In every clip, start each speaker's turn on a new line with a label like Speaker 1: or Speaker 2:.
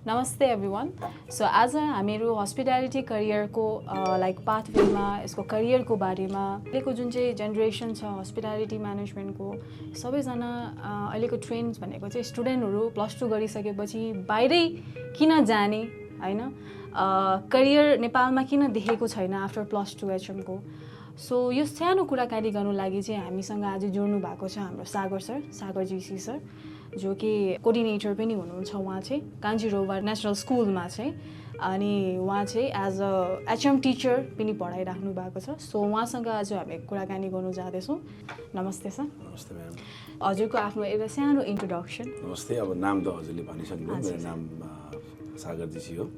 Speaker 1: नमस्ते everyone so आज हामीहरू हस्पिटालिटी करियरको लाइक पाथवेमा यसको करियरको बारेमा अहिलेको जुन चाहिँ जेनेरेसन छ हस्पिटालिटी म्यानेजमेन्टको सबैजना अहिलेको ट्रेन्ड्स भनेको चाहिँ स्टुडेन्टहरू +2 गरिसकेपछि बाहिरै किन जाने हैन करियर नेपालमा किन देखेको छैन आफ्टर +2 एचएमको सो यो सानो कुराकानी गर्नु लागि चाहिँ हामीसँग आज जोड्नु भएको छ हाम्रो सागर जीसी सर जो कि कोअर्डिनेटर पनि हुनुहुन्छ उहाँ चाहिँ कान्जिरोवा नेसनल स्कुलमा चाहिँ अनि उहाँ चाहिँ एज अ एचएम टिचर पनि पढाइराख्नु भएको छ सो उहाँसँग आज हामी कुराकानी गर्नु जाँदैछौँ नमस्ते सर
Speaker 2: नमस्ते म्याम
Speaker 1: हजुरको आफ्नो एउटा सानो इन्ट्रोडक्सन
Speaker 2: नमस्ते अब नाम त हजुरले भनिसक्नु मेरो नाम सागर जीसी हो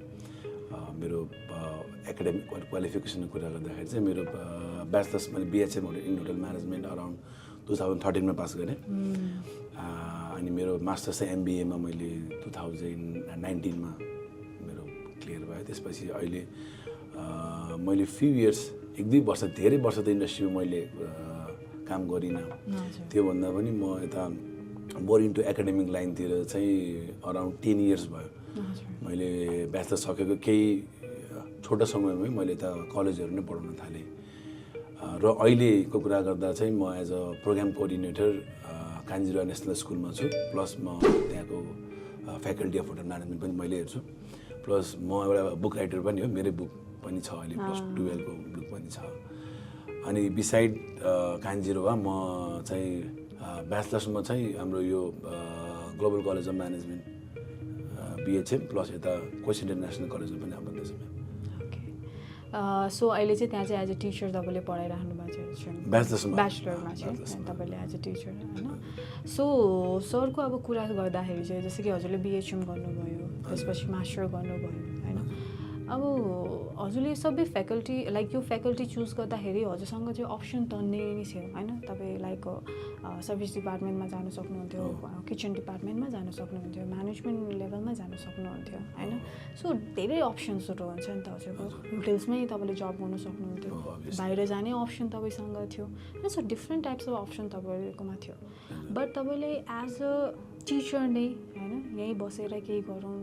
Speaker 2: मेरो एकाडेमिक क्वालिफिकेसनको कुरा गर्दाखेरि चाहिँ मेरो ब्याचलर्स मैले BHM in hotel management around 2013 मा पास गरेँ अनि मेरो मास्टर्स चाहिँ एमबिएमा मैले 2019 मा मेरो क्लियर भयो त्यसपछि अहिले मैले फ्यु इयर्स 1-2 वर्ष धेरै वर्ष त इन्डस्ट्रीमा मैले काम गरिनँ त्योभन्दा पनि म यता मोर इन्टु एकाडेमिक लाइनतिर चाहिँ अराउन्ड 10 इयर्स भयो मैले ब्याचलर सकेको केही छोटो समयमै मैले यता कलेजहरू नै पढाउन थालेँ र अहिलेको कुरा गर्दा चाहिँ म as a program coordinator Kanjirowa national स्कुलमा छु प्लस म त्यहाँको फ्याकल्टी अफ होटल म्यानेजमेन्ट पनि मैले हेर्छु प्लस म एउटा बुक राइटर पनि हो मेरो बुक पनि छ अहिले +12 को बुक पनि छ अनि बिसाइड कान्जिरोवा म चाहिँ ब्याचलर्समा चाहिँ हाम्रो यो global college of management BHM plus यता कोइस इन्टरनेसनल कलेजमा पनि भन्दैछु
Speaker 1: सो अहिले चाहिँ त्यहाँ चाहिँ एज अ टिचर तपाईँले पढाइराख्नु भएको छ ब्याचलरमा चाहिँ तपाईँले एज अ टिचर होइन सो सरको अब कुरा गर्दाखेरि चाहिँ जस्तो कि हजुरले बिएचएम गर्नुभयो त्यसपछि मास्टर गर्नुभयो होइन अब हजुरले सबै फ्याकल्टी लाइक यो फ्याकल्टी चुज गर्दाखेरि हजुरसँग चाहिँ अप्सन त नै थियो होइन तपाईँ लाइक सर्भिस डिपार्टमेन्टमा जानु सक्नुहुन्थ्यो किचन डिपार्टमेन्टमा जानु सक्नुहुन्थ्यो म्यानेजमेन्ट लेभलमा जानु सक्नुहुन्थ्यो होइन सो धेरै अप्सन्सहरू हुन्छ नि त हजुरको होटेल्समै तपाईँले जब गर्नु सक्नुहुन्थ्यो बाहिर जाने अप्सन तपाईँसँग थियो होइन so different types of option तपाईँकोमा थियो बट तपाईँले एज अ टिचर नै होइन यहीँ बसेर केही गरौँ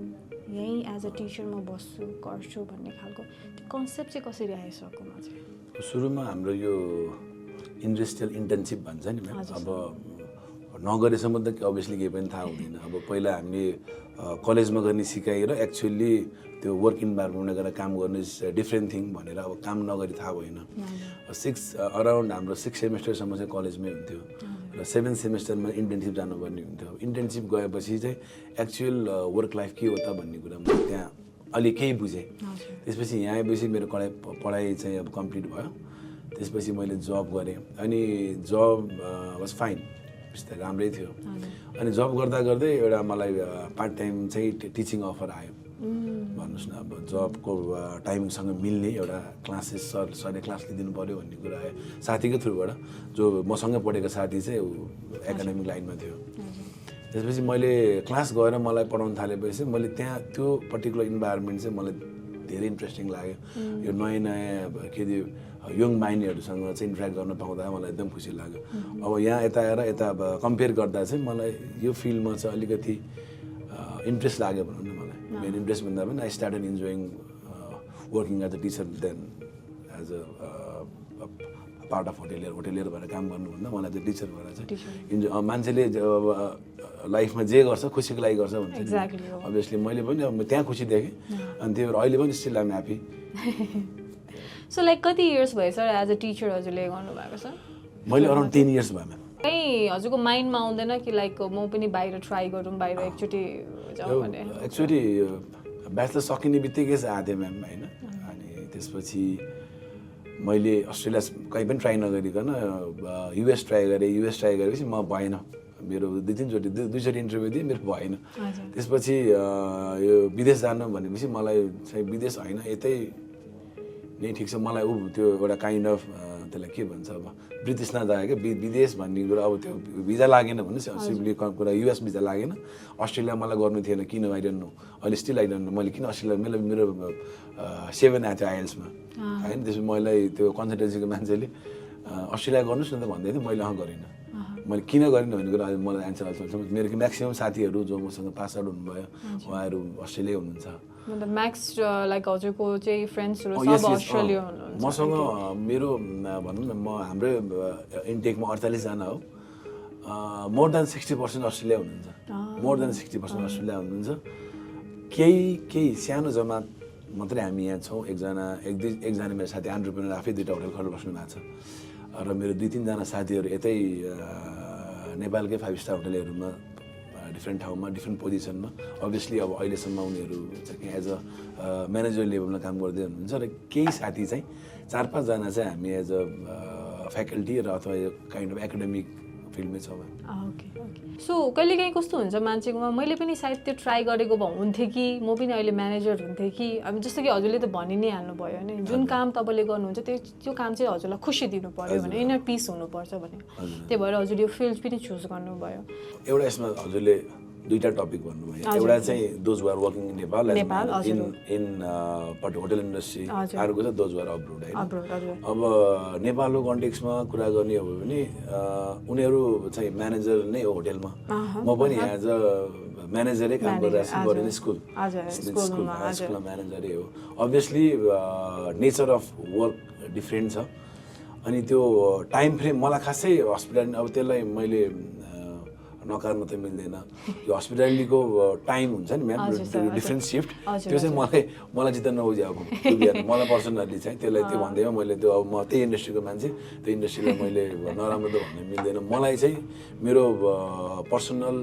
Speaker 1: यहीँ एज अ टिचर म बस्छु गर्छु भन्ने खालको त्यो कन्सेप्ट चाहिँ कसरी आयो सरकोमा चाहिँ
Speaker 2: सुरुमा हाम्रो यो इन्डस्ट्रियल इन्टर्नसिप भन्छ नि म्याम अब नगरेसम्म त अभियसली केही पनि थाहा हुँदैन अब पहिला हामीले कलेजमा गर्ने सिकाइ र एक्चुअली त्यो वर्क इन्भाइरोमेन्टमा गएर काम गर्ने डिफ्रेन्ट थिङ भनेर अब काम नगरी थाहा भएन अराउन्ड हाम्रो 6 सेमेस्टरसम्म चाहिँ कलेजमै हुन्थ्यो र 7th सेमेस्टरमा इन्टर्नसिप जानुपर्ने हुन्थ्यो इन्टर्नसिप गएपछि चाहिँ एक्चुअल वर्क लाइफ के हो त भन्ने कुरा म त्यहाँ अलि केही बुझेँ त्यसपछि यहाँ आएपछि मेरो पढाइ चाहिँ अब कम्प्लिट भयो त्यसपछि मैले जब गरेँ अनि जब वाज फाइन बिस्तारै राम्रै थियो अनि जब गर्दा गर्दै एउटा मलाई पार्ट टाइम चाहिँ टिचिङ अफर आयो भन्नुहोस् न अब जबको टाइमिङसँग मिल्ने एउटा क्लासेस सरले क्लास लिइदिनु पऱ्यो भन्ने कुरा आयो साथीकै थ्रुबाट जो मसँगै पढेको साथी चाहिँ एकाडेमिक लाइनमा थियो त्यसपछि मैले क्लास गएर मलाई पढाउन थालेपछि मैले त्यहाँ त्यो पर्टिकुलर इन्भाइरोमेन्ट चाहिँ मलाई धेरै इन्ट्रेस्टिङ लाग्यो यो नयाँ नयाँ के अरे यङ माइन्डहरूसँग चाहिँ इन्ट्रेक्ट गर्न पाउँदा मलाई एकदम खुसी लाग्यो अब यहाँ यता आएर यता कम्पेयर गर्दा चाहिँ मलाई यो फिल्डमा चाहिँ अलिकति इन्ट्रेस्ट लाग्यो भनौँ न मलाई मेरो इन्ट्रेस्ट भन्दा पनि I started enjoying working as a teacher than as a part of hotelier भएर काम गर्नुभन्दा मलाई चाहिँ टिचर भएर चाहिँ इन्जोय मान्छेले लाइफमा जे गर्छ खुसीको लागि गर्छ भन्छ अभियसली मैले पनि अब त्यहाँ खुसी देखेँ अनि त्यही भएर अहिले पनि still I'm happy
Speaker 1: so like कति इयर्स भयो सर एज अ टिचर हजुरले गर्नुभएको छ
Speaker 2: मैले अराउन्ड 10 इयर्स भयो म्याम
Speaker 1: कहीँ हजुरको माइन्डमा आउँदैन कि लाइक म पनि बाहिर ट्राई गरौँ बाहिर एकचोटि जाउँ भने
Speaker 2: एक्चुअली ब्याचलर सकिने बित्तिकै चाहिँ आएको थिएँ म्याम होइन अनि त्यसपछि मैले अस्ट्रेलिया कहीँ पनि ट्राई नगरिकन युएस ट्राई गरेपछि म भएन मेरो 2-3चोटि इन्टरभ्यू दिएँ मेरो भएन त्यसपछि यो विदेश जानु भनेपछि मलाई चाहिँ विदेश होइन यतै नै ठिक छ मलाई त्यो एउटा काइन्ड अफ त्यसलाई के भन्छ अब ब्रिटिस नजायो क्या विदेश भन्ने कुरा अब त्यो भिजा लागेन भन्नुहोस् सिम्पली कुरा युएस भिजा लागेन अस्ट्रेलिया मलाई गर्नु थिएन किन आई डोन्ट नो अहिले स्टिल आई डोन्ट नो मैले किन अस्ट्रेलिया मेरो 7 आएको थियो आइएल्समा होइन त्यसपछि मलाई त्यो कन्सल्टेन्सीको मान्छेले अस्ट्रेलिया गर्नुहोस् न त भन्दै थियो मैले गरिनँ मैले किन गरेन भन्ने कुरा मलाई एन्सर आउँछ। मेरो म्याक्सिमम् साथीहरू जो मसँग पास आउट हुनुभयो उहाँहरू अस्ट्रेलिया हुनुहुन्छ।
Speaker 1: म्याक्स लाइक हजुरको चाहिँ फ्रेन्ड्सहरू सब अस्ट्रेलिया हुनुहुन्छ।
Speaker 2: मसँग मेरो भनौँ न हाम्रो इन्टेकमा 48 जना हो, मोर देन 60% अस्ट्रेलिया हुनुहुन्छ, मोर देन 60% अस्ट्रेलिया हुनुहुन्छ। केही सानो जमात मात्रै हामी यहाँ छौँ, एकजना मेरो साथी एन्टरप्रेन्योर आफै 2टा होटल खोलेर बस्नु भएको छ र मेरो 2-3 जना साथीहरू यतै नेपालकै 5 स्टार होटलहरूमा डिफ्रेन्ट ठाउँमा डिफ्रेन्ट पोजिसनमा अभियसली अब अहिलेसम्म उनीहरू चाहिँ एज अ म्यानेजर लेभलमा काम गर्दै हुनुहुन्छ र केही साथी चाहिँ 4-5 जना चाहिँ हामी एज अ फ्याकल्टी र अथवा यो काइन्ड अफ एकाडेमिक फिल्डमै छौँ।
Speaker 1: Okay okay. सो कहिलेकाहीँ कस्तो हुन्छ मान्छेकोमा, मैले पनि सायद त्यो ट्राई गरेको भए हुन्थ्यो कि म पनि अहिले म्यानेजर हुन्थेँ कि, अब जस्तो कि हजुरले त भनि नै हाल्नुभयो होइन, जुन काम तपाईँले गर्नुहुन्छ त्यो काम चाहिँ हजुरलाई खुसी दिनु पर्यो भने, इनर पिस हुनुपर्छ भने, त्यही भएर हजुर यो फिल्ड पनि चुज गर्नुभयो।
Speaker 2: एउटा यसमा हजुरले 2टा टपिक भन्नुभयो, एउटा चाहिँ those who are working in Nepal in hotel industry, अर्को चाहिँ दोज हु आर अब्रोड होइन। अब नेपालको कन्टेक्समा कुरा गर्ने हो भने उनीहरू चाहिँ म्यानेजर नै हो होटेलमा, म पनि एज अ म्यानेजरै काम गरिरहेको छु, स्कुलमा म्यानेजरै हो। Obviously nature of work different छ अनि त्यो टाइम फ्रेम मलाई खासै हस्पिटल अब त्यसलाई मैले नकार्न त मिल्दैन। यो हस्पिटालिटीको टाइम हुन्छ नि म्याम, डिफ्रेन्ट सिफ्ट, त्यो चाहिँ मलाई जित्न नबुझ्यो अब मलाई पर्सनली चाहिँ त्यसलाई त्यो भन्दैमा मैले त्यो अब म त्यही इन्डस्ट्रीको मान्छे, त्यो इन्डस्ट्रीलाई मैले नराम्रो त भन्नु मिल्दैन। मलाई चाहिँ मेरो पर्सनल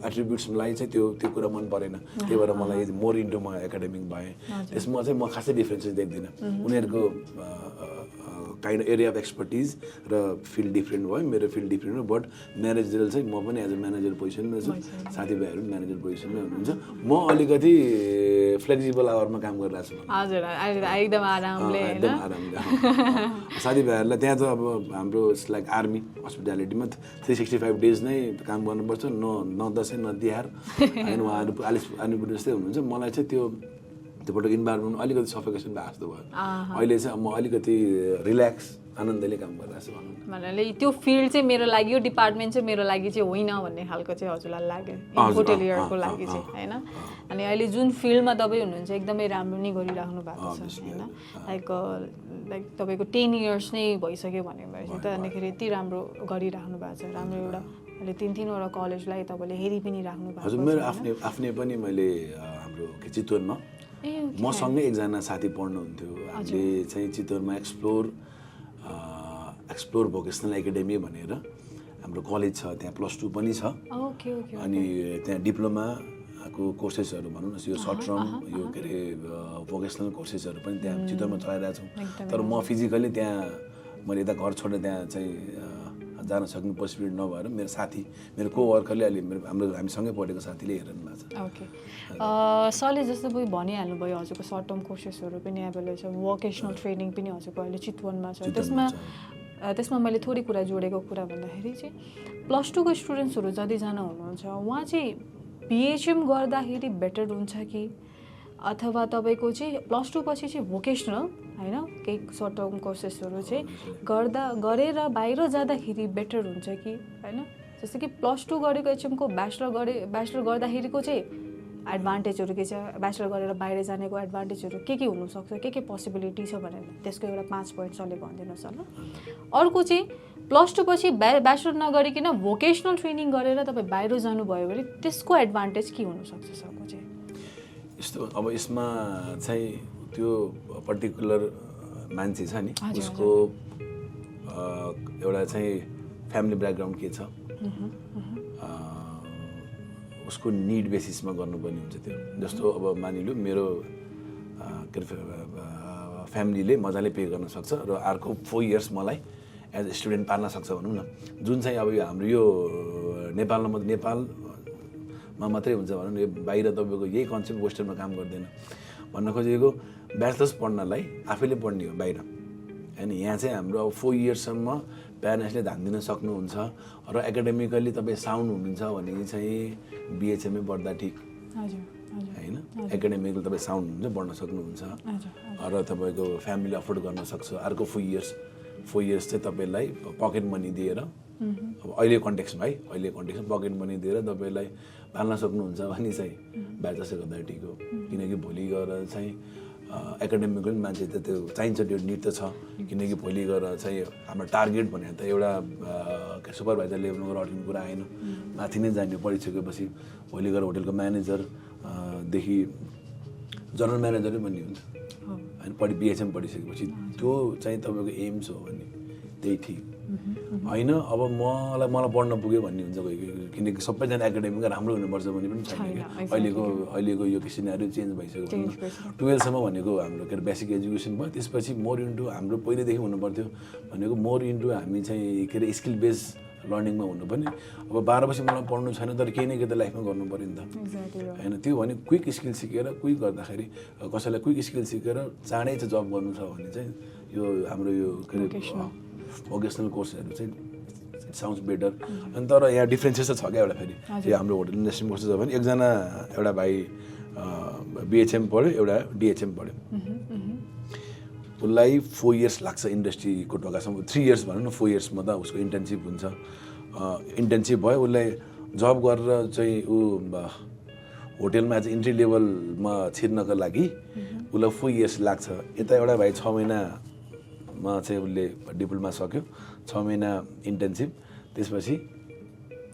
Speaker 2: एट्रिब्युट्सलाई चाहिँ त्यो कुरा मन परेन, त्यही भएर मलाई मोर इन्टु म एकाडेमिक भएँ। त्यसमा चाहिँ म खासै डिफ्रेन्सेस देख्दिनँ। उनीहरूको काइन्ड एरिया अफ एक्सपर्टिज र फिल्ड डिफ्रेन्ट भयो, मेरो फिल्ड डिफ्रेन्ट हो, बट म्यानेजरल चाहिँ म पनि एज अ म्यानेजर पोजिसनमै छु, साथीभाइहरू पनि म्यानेजर पोजिसनमै हुनुहुन्छ। म अलिकति फ्लेक्सिबल आवरमा काम गरिरहेको छु।
Speaker 1: हजुर एकदम आरामले
Speaker 2: साथीभाइहरूलाई त्यहाँ त अब हाम्रो लाइक आर्मी हस्पिटालिटीमा 365 डेज नै काम गर्नुपर्छ, न दसैँ न तिहार होइन। उहाँहरू अलिपुर जस्तै हुनुहुन्छ। मलाई चाहिँ त्योपट्टि इन्भाइरोमेन्ट अलिकति सफोकेसन भएको जस्तो भयो। अहिले चाहिँ म अलिकति रिल्याक्स आनन्दले काम गरिरहेको छु भनौँ।
Speaker 1: भन्नाले त्यो फिल्ड चाहिँ मेरो लागि, यो डिपार्टमेन्ट चाहिँ मेरो लागि चाहिँ होइन भन्ने खालको चाहिँ हजुरलाई लाग्यो होटेलियरको लागि चाहिँ होइन। अनि अहिले जुन फिल्डमा तपाईँ हुनुहुन्छ एकदमै राम्रो नै गरिराख्नु भएको छ होइन। लाइक तपाईँको 10 इयर्स नै भइसक्यो भनेपछि त अनिखेरि यति राम्रो गरिराख्नु भएको छ, राम्रो एउटा अहिले 3-3वटा कलेजलाई तपाईँले हेरि पनि राख्नु भएको छ।
Speaker 2: हजुर मेरो आफ्नै पनि मैले हाम्रो चितवनमा मसँगै एकजना साथी पढ्नुहुन्थ्यो, हामीले चाहिँ चितवनमा एक्सप्लोर भोकेसनल एकाडेमी भनेर हाम्रो कलेज छ, त्यहाँ +2 पनि छ अनि त्यहाँ डिप्लोमाको कोर्सेसहरू भनौँ न, यो सर्ट टर्म यो के अरे भोकेसनल कोर्सेसहरू पनि त्यहाँ चितवनमा चलाइरहेको छौँ। तर म फिजिकली त्यहाँ मैले यता घर छोडेर त्यहाँ चाहिँ जान सक्ने पोसिबिलिटी नभएर मेरो साथी, मेरो कोवर्करले अलि हामीसँगै पढेको साथीले हेर्नु भएको छ।
Speaker 1: ओके सरले जस्तो भनिहाल्नुभयो हजुरको सर्ट टर्म कोर्सेसहरू पनि एभाइलेबल छ, भोकेसनल ट्रेनिङ पनि हजुरको अहिले चितवनमा छ। त्यसमा मैले थोरै कुरा जोडेको कुरा भन्दाखेरि चाहिँ +2 को स्टुडेन्ट्सहरू जतिजना हुनुहुन्छ उहाँ चाहिँ BHM गर्दाखेरि बेटर हुन्छ कि अथवा तपाईँको चाहिँ +2 पछि चाहिँ भोकेसनल होइन केही सर्ट टर्म कोर्सेसहरू चाहिँ गरेर बाहिर जाँदाखेरि बेटर हुन्छ कि होइन। जस्तो कि +2 गरेको HM को ब्याचलर गर्दाखेरिको चाहिँ एडभान्टेजहरू के छ, ब्याचलर गरेर बाहिर जानेको एडभान्टेजहरू के हुनसक्छ, के पोसिबिलिटी छ भनेर त्यसको एउटा 5 पोइन्ट सरले भनिदिनुहोस् होला। अर्को चाहिँ +2 पछि ब्याचलर नगरिकन भोकेसनल ट्रेनिङ गरेर तपाईँ बाहिर जानुभयो भने त्यसको एडभान्टेज के हुनसक्छ सरको चाहिँ?
Speaker 2: यस्तो अब यसमा चाहिँ त्यो पर्टिकुलर मान्छे छ नि, उसको एउटा चाहिँ फ्यामिली ब्याकग्राउन्ड के छ, उसको निड बेसिसमा गर्नुपर्ने हुन्छ त्यो। जस्तो अब मानिलिउँ मेरो फ्यामिलीले मजाले पे गर्न सक्छ र अर्को 4 इयर्स मलाई एज अ स्टुडेन्ट पार्न सक्छ भनौँ न, जुन चाहिँ अब यो हाम्रो यो नेपालमा मात्रै हुन्छ भनौँ न, यो बाहिर तपाईँको यही कन्सेप्ट वेस्टर्नमा काम गर्दैन। भन्न खोजेको ब्याचलर्स पढ्नलाई आफैले पढ्ने हो बाहिर होइन। यहाँ चाहिँ हाम्रो अब 4 इयर्ससम्म प्यारेन्ट्सले ध्यान दिन सक्नुहुन्छ र एकाडेमिकली तपाईँ साउन्ड हुनुहुन्छ भने चाहिँ BHMमै पढ्दा ठिक होइन। एकाडेमिकली तपाईँ साउन्ड हुन्छ, पढ्न सक्नुहुन्छ र तपाईँको फ्यामिलीले अफोर्ड गर्न सक्छ। अर्को 4 इयर्स चाहिँ तपाईँलाई पकेट मनी दिएर अब अहिले कन्टेक्समा है अहिले कन्टेक्समा पकेट मनी दिएर तपाईँलाई पाल्न सक्नुहुन्छ भने चाहिँ ब्याचलर्स गर्दा ठिक हो किनकि भोलि गएर चाहिँ एकाडेमिकल मान्छे त त्यो चाहिन्छ त्यो निड त छ किनकि भोलि गएर चाहिँ हाम्रो टार्गेट भनेर त एउटा सुपरभाइजर लेभलमा रट्ने कुरा आएन माथि नै जाने पढिसकेपछि भोलि गएर होटलको म्यानेजरदेखि जनरल म्यानेजरै बन्ने हुन्छ होइन बिएचएम पढिसकेपछि त्यो चाहिँ तपाईँको एम्स हो भने त्यही ठिक होइन अब मलाई पढ्न पुग्यो भन्ने हुन्छ कोही किनकि सबैजना एकाडेमिक राम्रो हुनुपर्छ भन्ने पनि छैन क्या अहिलेको यो सिनारियो चेन्ज भइसक्यो 12सम्म भनेको हाम्रो के अरे बेसिक एजुकेसन भयो त्यसपछि मोर इन्टु हाम्रो पहिलेदेखि हुनुपर्थ्यो भनेको मोर इन्टु हामी चाहिँ के अरे स्किल बेस लर्निङमा हुनुपर्ने अब 12 पछि मलाई पढ्नु छैन तर केही न केही त लाइफमा गर्नु पऱ्यो नि त होइन त्यो भने क्विक स्किल सिकेर क्विक गर्दाखेरि कसैलाई क्विक स्किल सिकेर चाँडै चाहिँ जब गर्नु छ भने चाहिँ यो हाम्रो यो के अरे भोकेसनल कोर्सहरू चाहिँ इट साउन्ड्स बेटर अनि तर यहाँ डिफ्रेन्सेस छ क्या एउटा फेरि यो हाम्रो होटल इन्डस्ट्रीमा कस्तो छ भने एकजना एउटा भाइ बिएचएम पढ्यो एउटा डिएचएम पढ्यो उसलाई 4 इयर्स लाग्छ इन्डस्ट्रीको टोकासम्म 3 इयर्स भनौँ न 4 इयर्समा त उसको इन्टर्नसिप हुन्छ इन्टर्नसिप भयो उसलाई जब गरेर चाहिँ ऊ होटेलमा चाहिँ इन्ट्री लेभलमा छिर्नको लागि उसलाई 4 इयर्स लाग्छ यता एउटा भाइ 6 महिनामा चाहिँ उसले डिप्लोमा सक्यो 6 महिना इन्टर्नसिप त्यसपछि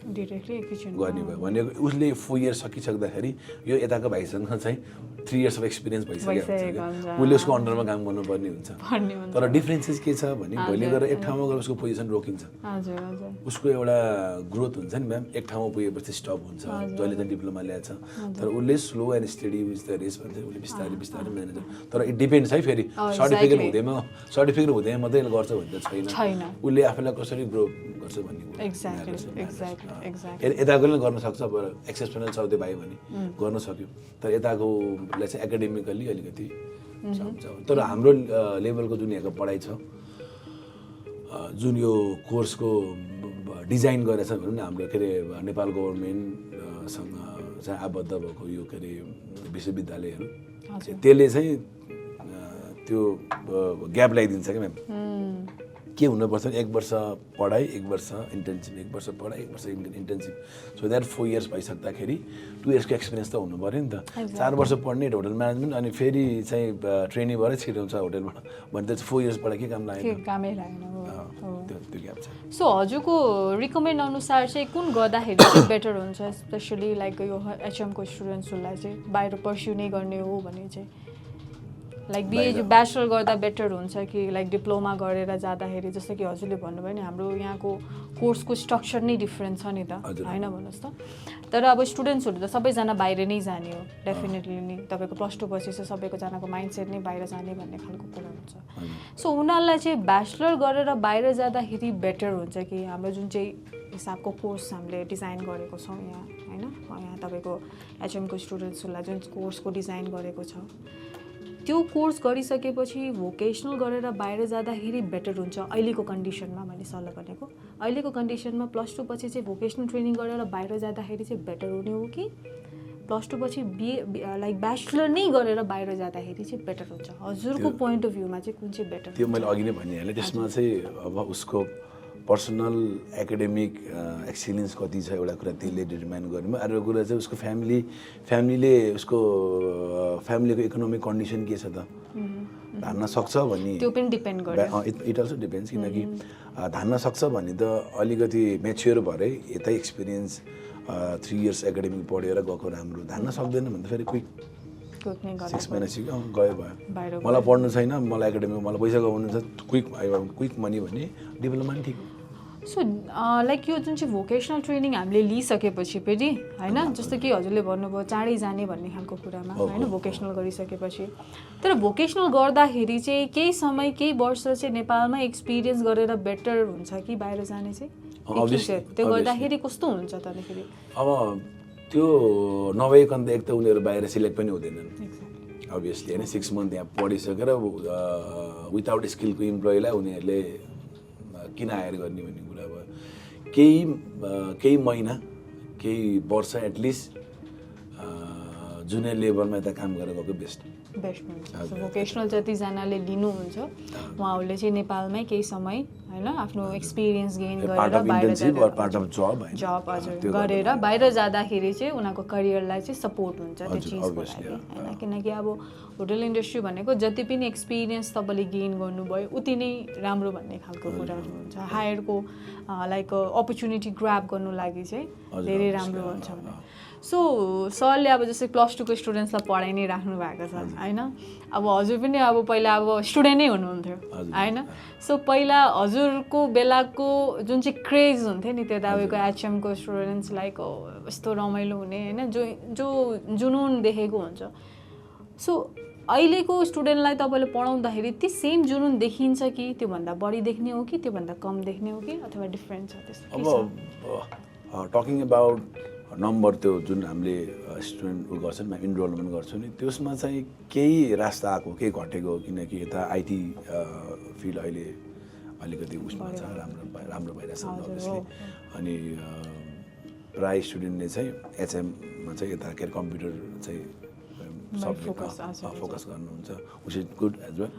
Speaker 2: गर्ने भयो भनेको उसले 4 इयर्स सकिसक्दाखेरि यो यताको भाइसँग चाहिँ 3 इयर्स अफ एक्सपिरियन्स भइसकेको हुन्छ उसले उसको अन्डरमा काम गर्नुपर्ने हुन्छ तर डिफ्रेन्सेस के छ भने भोलि गएर एक ठाउँमा गएर उसको पोजिसन रोकिन्छ उसको एउटा ग्रोथ हुन्छ नि म्याम एक ठाउँमा पुगेपछि स्टप हुन्छ जहिले चाहिँ डिप्लोमा ल्याएछ तर उसले slow and study wins the race भन्छ उसले बिस्तारै बिस्तारै म्यानेजर तर इट डिपेन्ड्स है फेरि सर्टिफिकेट हुँदैमा मात्रै गर्छ भन्ने त छैन उसले आफूलाई कसरी ग्रो गर्छ भन्ने यताकोले गर्न सक्छ अब एक्सेप्सनल छ त्यो भाइ भने गर्न सक्यो तर यताकोलाई चाहिँ एकाडेमिकल्ली अलिकति तर हाम्रो लेभलको जुन यहाँको पढाइ छ जुन यो कोर्सको डिजाइन गरेछ भनौँ न हाम्रो के अरे नेपाल गभर्मेन्टसँग चाहिँ आबद्ध भएको यो के अरे विश्वविद्यालयहरू त्यसले चाहिँ त्यो ग्याप लगाइदिन्छ क्या म्याम के हुनुपर्छ 1 वर्ष पढाइ 1 वर्ष इन्टर्नसिप 1 वर्ष पढाइ 1 वर्ष इन्टर्नसिप सो द्याट 4 इयर्स भइसक्दाखेरि 2 इयर्सको एक्सपिरियन्स त हुनु पऱ्यो नि त 4 वर्ष पढ्ने होटल म्यानेजमेन्ट अनि फेरि चाहिँ ट्रेनिङ भएर छिराउँछ होटलबाट भने त 4 इयर्स पढाइ के काम लागेन
Speaker 1: कामै लागेन
Speaker 2: त्यो ग्याप छ
Speaker 1: सो हजुरको रिकमेन्ड अनुसार चाहिँ कुन गर्दाखेरि चाहिँ बेटर हुन्छ स्पेसली लाइक यो एचएमको स्टुडेन्ट्सहरूलाई चाहिँ बाहिर पर्स्यु नै गर्ने हो भने चाहिँ लाइक बिए ब्याचलर गर्दा बेटर हुन्छ कि लाइक डिप्लोमा गरेर जाँदाखेरि जस्तो कि हजुरले भन्नुभयो नि हाम्रो यहाँको कोर्सको स्ट्रक्चर नै डिफ्रेन्ट छ नि त होइन भन्नुहोस् त तर अब स्टुडेन्ट्सहरू त सबैजना बाहिर नै जाने हो डेफिनेटली नि तपाईँको +2 पछि चाहिँ सबैको जनाको माइन्डसेट नै बाहिर जाने भन्ने खालको कुरा हुन्छ सो उनीहरूलाई चाहिँ ब्याचलर गरेर बाहिर जाँदाखेरि बेटर हुन्छ कि हाम्रो जुन चाहिँ हिसाबको कोर्स हामीले डिजाइन गरेको छौँ यहाँ होइन यहाँ तपाईँको एचएमको स्टुडेन्ट्सहरूलाई जुन कोर्सको डिजाइन गरेको छ त्यो कोर्स गरिसकेपछि भोकेसनल गरेर बाहिर जाँदाखेरि बेटर हुन्छ अहिलेको कन्डिसनमा मैले सल्लाह भनेको अहिलेको कन्डिसनमा +2 पछि चाहिँ भोकेसनल ट्रेनिङ गरेर बाहिर जाँदाखेरि चाहिँ बेटर हुने हो कि +2 पछि बिए लाइक ब्याचलर नै गरेर बाहिर जाँदाखेरि चाहिँ बेटर हुन्छ हजुरको पोइन्ट अफ भ्यूमा चाहिँ कुन चाहिँ बेटर
Speaker 2: त्यो मैले अघि नै भनिहालेँ त्यसमा चाहिँ अब उसको पर्सनल एकाडेमिक एक्सिलेन्स कति छ एउटा कुरा त्यसले डिटर्माइन गर्ने अर्को कुरा चाहिँ उसको फ्यामिलीले उसको फ्यामिलीको इकोनोमिक कन्डिसन के छ त धान्न सक्छ भन्ने
Speaker 1: त्यो पनि डिपेन्ड गर्छ
Speaker 2: इट अल्सो डिपेन्ड्स किनकि धान्न सक्छ भने त अलिकति म्याच्योर भएरै यतै एक्सपिरियन्स 3 इयर्स एकाडेमिक पढेर गएको राम्रो धान्न सक्दैन भने त फेरि क्विक 6 महिना सिक्यो गयो भयो मलाई पढ्नु छैन मलाई एकाडेमिक मलाई पैसा कमाउनु छ क्विक मनी भने डिप्लोमा नि ठिक
Speaker 1: सो लाइक यो जुन चाहिँ भोकेसनल ट्रेनिङ हामीले लिइसकेपछि फेरि होइन जस्तो कि हजुरले भन्नुभयो चाँडै जाने भन्ने खालको कुरामा होइन भोकेसनल गरिसकेपछि तर भोकेसनल गर्दाखेरि चाहिँ केही समय केही वर्ष चाहिँ नेपालमै एक्सपिरियन्स गरेर बेटर हुन्छ कि बाहिर जाने चाहिँ त्यो गर्दाखेरि कस्तो हुन्छ तँदाखेरि
Speaker 2: अब त्यो नभइकन त एक त उनीहरू बाहिर सिलेक्ट पनि हुँदैनन् अभियसली होइन 6 मन्थ यहाँ पढिसकेर विदाउट स्किलको इम्प्लोइलाई उनीहरूले किन हायर गर्ने भन्ने कुरा भयो केही महिना केही वर्ष एटलिस्ट जुनियर लेभलमा यता काम गरेर गएको बेस्ट
Speaker 1: बेस्ट हुन्छ। सो भोकेसनल जतिजनाले लिनुहुन्छ उहाँहरूले चाहिँ नेपालमै केही समय होइन आफ्नो एक्सपिरियन्स गेन गरेर बाहिर जब हजुर गरेर बाहिर जाँदाखेरि चाहिँ उनीहरूको करियरलाई चाहिँ सपोर्ट हुन्छ त्यो चिजको लागि होइन। किनकि अब होटल इन्डस्ट्री भनेको जति पनि एक्सपिरियन्स तपाईँले गेन गर्नुभयो उति नै राम्रो भन्ने खालको कुराहरू हुन्छ। हायरको लाइक अपर्च्युनिटी ग्राब गर्नु लागि चाहिँ धेरै राम्रो हुन्छ भने। सो सरले अब जस्तै +2 को स्टुडेन्ट्सलाई पढाइ नै राख्नु भएको छ होइन। अब हजुर पनि अब पहिला अब स्टुडेन्ट नै हुनुहुन्थ्यो होइन। सो पहिला हजुरको बेलाको जुन चाहिँ क्रेज हुन्थ्यो नि त्यो तपाईँको एचएमको स्टुडेन्ट्स लाइक यस्तो रमाइलो हुने होइन जो जुनुन देखेको हुन्छ। सो अहिलेको स्टुडेन्टलाई तपाईँले पढाउँदाखेरि ती सेम जुनुन देखिन्छ कि त्योभन्दा बढी देख्ने हो कि त्योभन्दा कम देख्ने हो कि अथवा डिफ्रेन्ट छ त्यस्तो?
Speaker 2: अब टकिङ अबाउट नम्बर त्यो जुन हामीले स्टुडेन्ट गर्छन् इनरोलमेन्ट गर्छौँ नि त्यसमा चाहिँ केही रास्ता आएको केही घटेको किनकि यता आइटी फिल्ड अहिले अलिकति उसमा छ राम्रो भइरहेछ अभियसली। अनि प्राय स्टुडेन्टले चाहिँ एचएममा चाहिँ यता के अरे कम्प्युटर चाहिँ फोकस गर्नुहुन्छ which is good as well.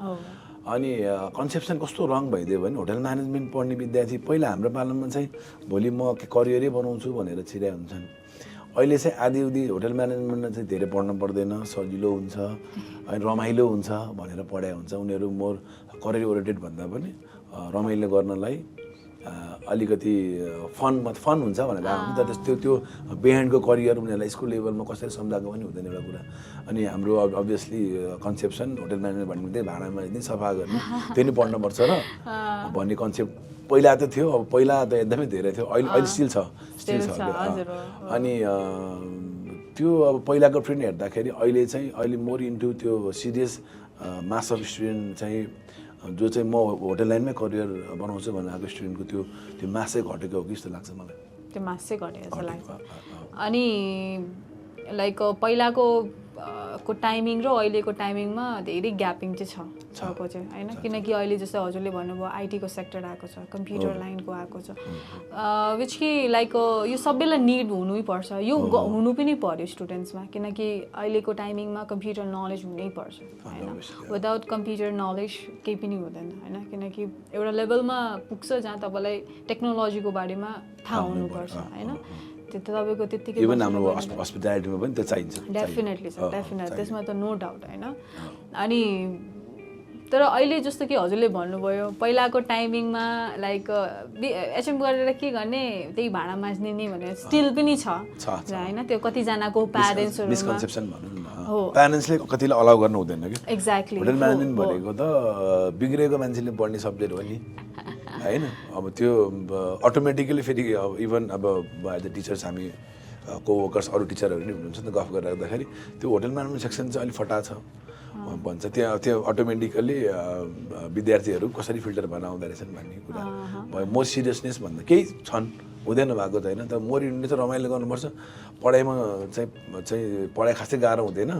Speaker 2: अनि कन्सेप्सन कस्तो रङ भइदियो भने होटल म्यानेजमेन्ट पढ्ने विद्यार्थी पहिला हाम्रो पालामा चाहिँ भोलि म करियरै बनाउँछु भनेर छिराइ हुन्छन्। अहिले चाहिँ आधी होटल म्यानेजमेन्टमा चाहिँ धेरै पढ्नु पर्दैन, सजिलो हुन्छ अनि रमाइलो हुन्छ भनेर पढाइ हुन्छ। उनीहरू मोर करियर ओरिएन्टेड भन्दा पनि रमाइलो गर्नलाई अलिकति फन हुन्छ भनेर आएको हुन्छ। त्यो बिहाइन्डको करियर उनीहरूलाई स्कुल लेभलमा कसरी सम्झाएको पनि हुँदैन एउटा कुरा। अनि हाम्रो अभियसली कन्सेप्सन होटल म्यानेजमेन्ट भन्ने चाहिँ भाडामा यदि सफा गर्ने त्यो नि पढ्नुपर्छ र भन्ने कन्सेप्ट पहिला त थियो। अब पहिला त एकदमै धेरै थियो, अहिले स्टिल छ। अनि त्यो अब पहिलाको ट्रेन्ड हेर्दाखेरि अहिले मोर इन्टु त्यो सिरियस मास अफ स्टुडेन्ट चाहिँ जो चाहिँ म होटल लाइनमै करियर बनाउँछु भनेर आएको स्टुडेन्टको त्यो मास चाहिँ घटेको हो कि जस्तो लाग्छ मलाई।
Speaker 1: त्यो मास चाहिँ घटेको जस्तो लाग्छ। अनि लाइक पहिलाको टाइमिङ र अहिलेको टाइमिङमा धेरै ग्यापिङ चाहिँ छको चाहिँ होइन। किनकि अहिले जस्तो हजुरले भन्नुभयो आइटीको सेक्टर आएको छ, कम्प्युटर लाइनको आएको छ, विच कि लाइक यो सबैलाई निड हुनै पर्छ, यो हुनु पनि पर्यो स्टुडेन्ट्समा। किनकि अहिलेको टाइमिङमा कम्प्युटर नलेज हुनै पर्छ होइन। विदाउट कम्प्युटर नलेज केही पनि हुँदैन होइन। किनकि एउटा लेभलमा पुग्छ जहाँ तपाईँलाई टेक्नोलोजीको बारेमा थाहा हुनुपर्छ होइन। त्यो त तपाईँको त्यत्तिकै
Speaker 2: इभन हाम्रो हस्पिटालिटीमा पनि त्यो चाहिन्छ।
Speaker 1: डेफिनेटली छ, डेफिनेट, त्यसमा त नो डाउट होइन। अनि तर अहिले जस्तो कि हजुरले भन्नुभयो पहिलाको टाइमिङमा लाइक एचएम गरेर के गर्ने त्यही भाडा माझ्ने नि भनेर स्टिल पनि छ होइन। त्यो कतिजनाको प्यारेन्ट्सहरू
Speaker 2: मिसकन्सेप्सन भनौँ न, प्यारेन्ट्सले कतिलाई अलाउ गर्नु हुँदैन कि।
Speaker 1: एक्ज्याक्टली
Speaker 2: होटल म्यानेजमेन्ट भनेको त बिग्रेको मान्छेले पढ्ने सब्जेक्ट हो नि होइन। अब त्यो अटोमेटिकली फेरि अब इभन अब एज अ टिचर्स हामी कोवर्कर्स अरू टिचरहरू पनि हुनुहुन्छ नि गफ गरेर राख्दाखेरि त्यो होटल म्यानेजमेन्ट सेक्सन चाहिँ अलिक फटा छ भन्छ। त्यो अटोमेटिकल्ली विद्यार्थीहरू कसरी फिल्टर भएर आउँदो रहेछन् भन्ने कुरा भयो। मोर सिरियसनेस भन्दा केही छन्, हुँदैन भएको छैन। त मोर इन्डिया चाहिँ रमाइलो गर्नुपर्छ। पढाइमा चाहिँ पढाइ खासै गाह्रो हुँदैन,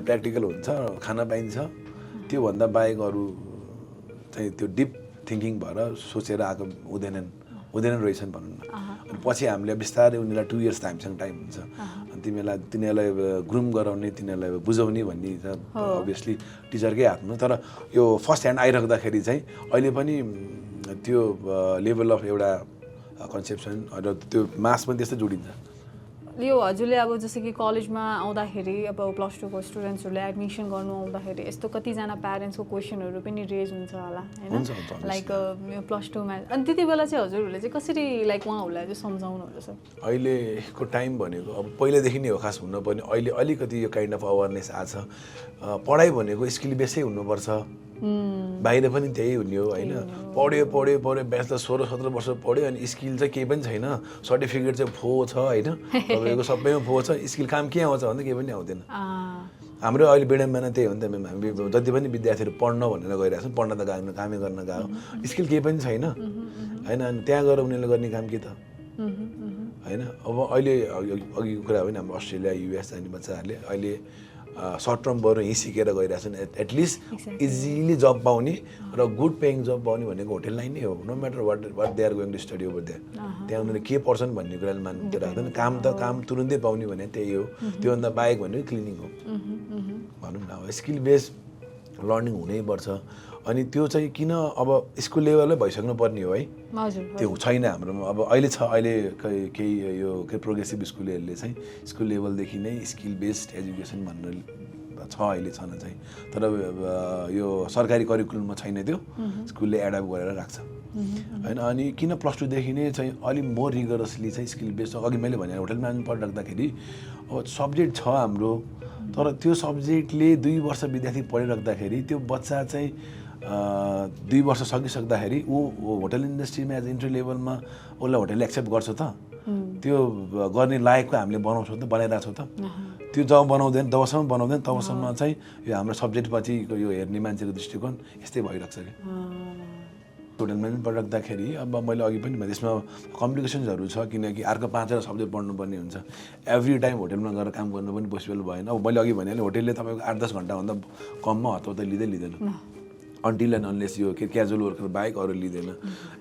Speaker 2: प्र्याक्टिकल हुन्छ, खाना पाइन्छ। त्योभन्दा बाहेक अरू चाहिँ त्यो डिप थिङ्किङ भएर सोचेर आएको हुँदैन रहेछन् भनौँ न। अनि पछि हामीले बिस्तारै उनीहरूलाई 2 इयर्स हामीसँग टाइम हुन्छ। अनि तिनीहरूलाई ग्रुम गराउने, तिनीहरूलाई बुझाउने भन्ने त अभियसली टिचरकै हातमा। तर यो फर्स्ट ह्यान्ड आइराख्दाखेरि चाहिँ अहिले पनि त्यो लेभल अफ एउटा कन्सेप्सन र त्यो मास पनि त्यस्तै जोडिन्छ।
Speaker 1: यो हजुरले अब जस्तो कि कलेजमा आउँदाखेरि अब +2 को स्टुडेन्ट्सहरूले एडमिसन गर्नु आउँदाखेरि यस्तो कतिजना प्यारेन्ट्सको क्वेसनहरू पनि रेज हुन्छ होला होइन, लाइक +2 मा। अनि त्यति बेला चाहिँ हजुरहरूले चाहिँ कसरी लाइक उहाँहरूलाई चाहिँ सम्झाउनु हुँदैछ?
Speaker 2: अहिलेको टाइम भनेको अब पहिलेदेखि नै हो खास हुनुपर्ने, अहिले अलिकति यो काइन्ड अफ अवेरनेस आएको छ। पढाइ भनेको स्किल बेसै हुनुपर्छ, बाहिर पनि त्यही हुने हो होइन। पढ्यो ब्याचलर 16-17 वर्ष पढ्यो अनि स्किल चाहिँ केही पनि छैन, सर्टिफिकेट चाहिँ फो छ होइन, तपाईँको सबैमा फो छ, स्किल काम के आउँछ भन्दा केही पनि आउँदैन। हाम्रो अहिले विडम्बना त्यही हो नि त म्याम। हामी जति पनि विद्यार्थीहरू पढ्न भनेर गइरहेको छौँ, पढ्न त गएको कामै गर्न गएको, स्किल केही पनि छैन होइन। अनि त्यहाँ गएर उनीहरूले गर्ने काम के त होइन। अब अहिले अघिको कुरा हो नि, हाम्रो अस्ट्रेलिया युएस जाने बच्चाहरूले अहिले सर्ट टर्म भएर यहीँ सिकेर गइरहेछन्। एटलिस्ट इजिली जब पाउने र गुड पेइङ जब पाउने भनेको होटल लाइन नै हो। No matter what they are going to study over there, त्यहाँ उनीहरूले के पर्छन् भन्ने कुराले मान्नु राख्दैन। काम तुरुन्तै पाउने भने त्यही हो। त्योभन्दा बाहेक भनेको क्लिनिङ हो भनौँ भनौँ न स्किल बेस्ड लर्निङ हुनैपर्छ अनि त्यो चाहिँ किन अब स्कुल लेभलै भइसक्नु पर्ने हो है त्यो छैन हाम्रोमा अब अहिले केही यो प्रोग्रेसिभ स्कुलहरूले चाहिँ स्कुल लेभलदेखि नै स्किल बेस्ड एजुकेसन भनेर छ अहिले छन चाहिँ तर यो सरकारी करिकुलममा छैन त्यो स्कुलले एडप्ट गरेर राख्छ होइन अनि किन +2 देखि नै चाहिँ अलिक मोर रिगरसली चाहिँ स्किल बेस्ड अघि मैले भने होटल म्यानेजमेन्ट पढिराख्दाखेरि अब सब्जेक्ट छ हाम्रो तर त्यो सब्जेक्टले 2 वर्ष विद्यार्थी पढिराख्दाखेरि त्यो बच्चा चाहिँ 2 वर्ष सकिसक्दाखेरि ऊ होटल इन्डस्ट्रीमा एज इन्ट्री लेभलमा उसलाई होटलले एक्सेप्ट गर्छ त त्यो गर्ने लायकको हामीले बनाउँछौँ त बनाइरहेको छौँ त त्यो जब जबसम्म बनाउँदैन तबसम्म चाहिँ यो हाम्रो सब्जेक्टपछिको यो हेर्ने मान्छेको दृष्टिकोण यस्तै भइरहेको छ कि होटल म्यानेजमेन्ट पढिराख्दाखेरि अब मैले अघि पनि भने त्यसमा कम्प्लिकेसन्सहरू छ किनकि अर्को 5 सब्जेक्ट पढ्नुपर्ने हुन्छ एभ्री टाइम होटलमा गएर काम गर्नु पनि पोसिबल भएन अब मैले अघि भने होटलले तपाईँको 8-10 घन्टाभन्दा कममा हतपत लिँदैन अन्टिल एन्ड अनलेस यो क्याजुअल वर्कर बाहेक अरू लिँदैन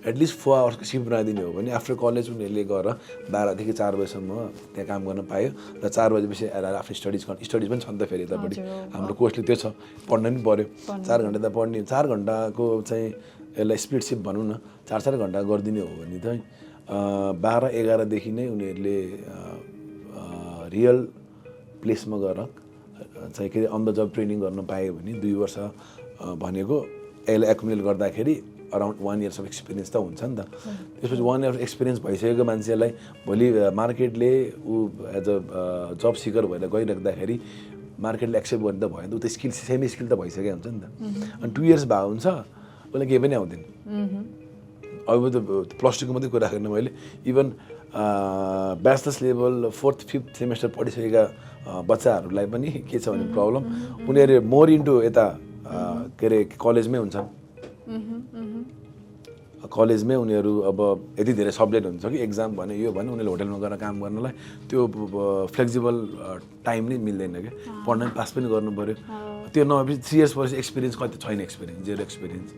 Speaker 2: एटलिस्ट 4 आवर्सको सिफ्ट बनाइदिने हो भने आफ्टर कलेज उनीहरूले गएर 12 देखि 4 बजीसम्म त्यहाँ काम गर्न पायो र 4 बजेपछि आएर आफ्नो स्टडिज पनि छ नि त फेरि यतापट्टि हाम्रो कोर्सले त्यो छ पढ्न पनि पऱ्यो 4 घन्टा त पढ्ने 4 घन्टाको चाहिँ यसलाई स्पिड सिफ्ट भनौँ न 4-4 घन्टा गरिदिने हो भने चाहिँ 12-11 देखि नै उनीहरूले रियल प्लेसमा गएर चाहिँ के अन द जब ट्रेनिङ गर्न पायो भने 2 वर्ष भनेको यसलाई एकुमुलेट गर्दाखेरि अराउन्ड 1 इयर्स अफ एक्सपिरियन्स त हुन्छ नि त त्यसपछि 1 इयर अफ एक्सपिरियन्स भइसकेको मान्छेलाई भोलि मार्केटले ऊ एज अ जब सिकर भएर गइराख्दाखेरि मार्केटले एक्सेप्ट गर्ने त भयो नि त त्यो स्किल सेमी स्किल त भइसकेको हुन्छ नि त अनि 2 इयर्स भएको हुन्छ उसलाई केही पनि आउँदैन अब त +2 को मात्रै कुरा राखेन मैले even bachelors level 4th 5th semester पढिसकेका बच्चाहरूलाई पनि के छ भने प्रब्लम उनीहरू मोर इन्टु यता के अरे कलेजमै हुन्छन् कलेजमै उनीहरू अब यति धेरै सब्जेक्ट हुन्छ कि एक्जाम भने यो भने उनीहरूले होटलमा गएर काम गर्नलाई त्यो फ्लेक्सिबल टाइम नै मिल्दैन क्या पढ्न पास पनि गर्नु पऱ्यो त्यो नभएपछि 3 इयर्स पछि एक्सपिरियन्स कति छैन एक्सपिरियन्स जेरो एक्सपिरियन्स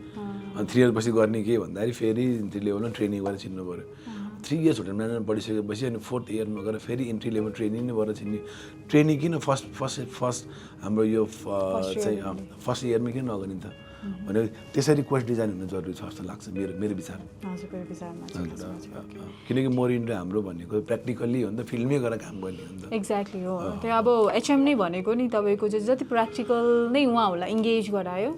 Speaker 2: अनि 3 इयर्स पछि गर्ने के भन्दाखेरि फेरि इन्ट्री लेभलमा ट्रेनिङ गरेर छिन्नु पऱ्यो 3 इयर्स होटल म्यानेजमेन्ट पढिसकेपछि अनि 4th इयरमा गएर फेरि इन्ट्री लेभल ट्रेनिङ नै गरेर छिन्ने ट्रेनिङ किन फर्स्ट हाम्रो यो चाहिँ फर्स्ट इयरमै किन नगर्ने त भने त्यसरी कोर्स डिजाइन हुनु जरुरी छ जस्तो लाग्छ मेरो विचार किनकि मोर इन्टु हाम्रो भनेको प्र्याक्टिकल्ली हो नि त फिल्डमै गएर काम गर्ने हो नि त
Speaker 1: एक्ज्याक्टली हो त्यो अब एचएम नै भनेको नि तपाईँको चाहिँ जति प्र्याक्टिकल नै उहाँहरूलाई इङ्गेज गरायो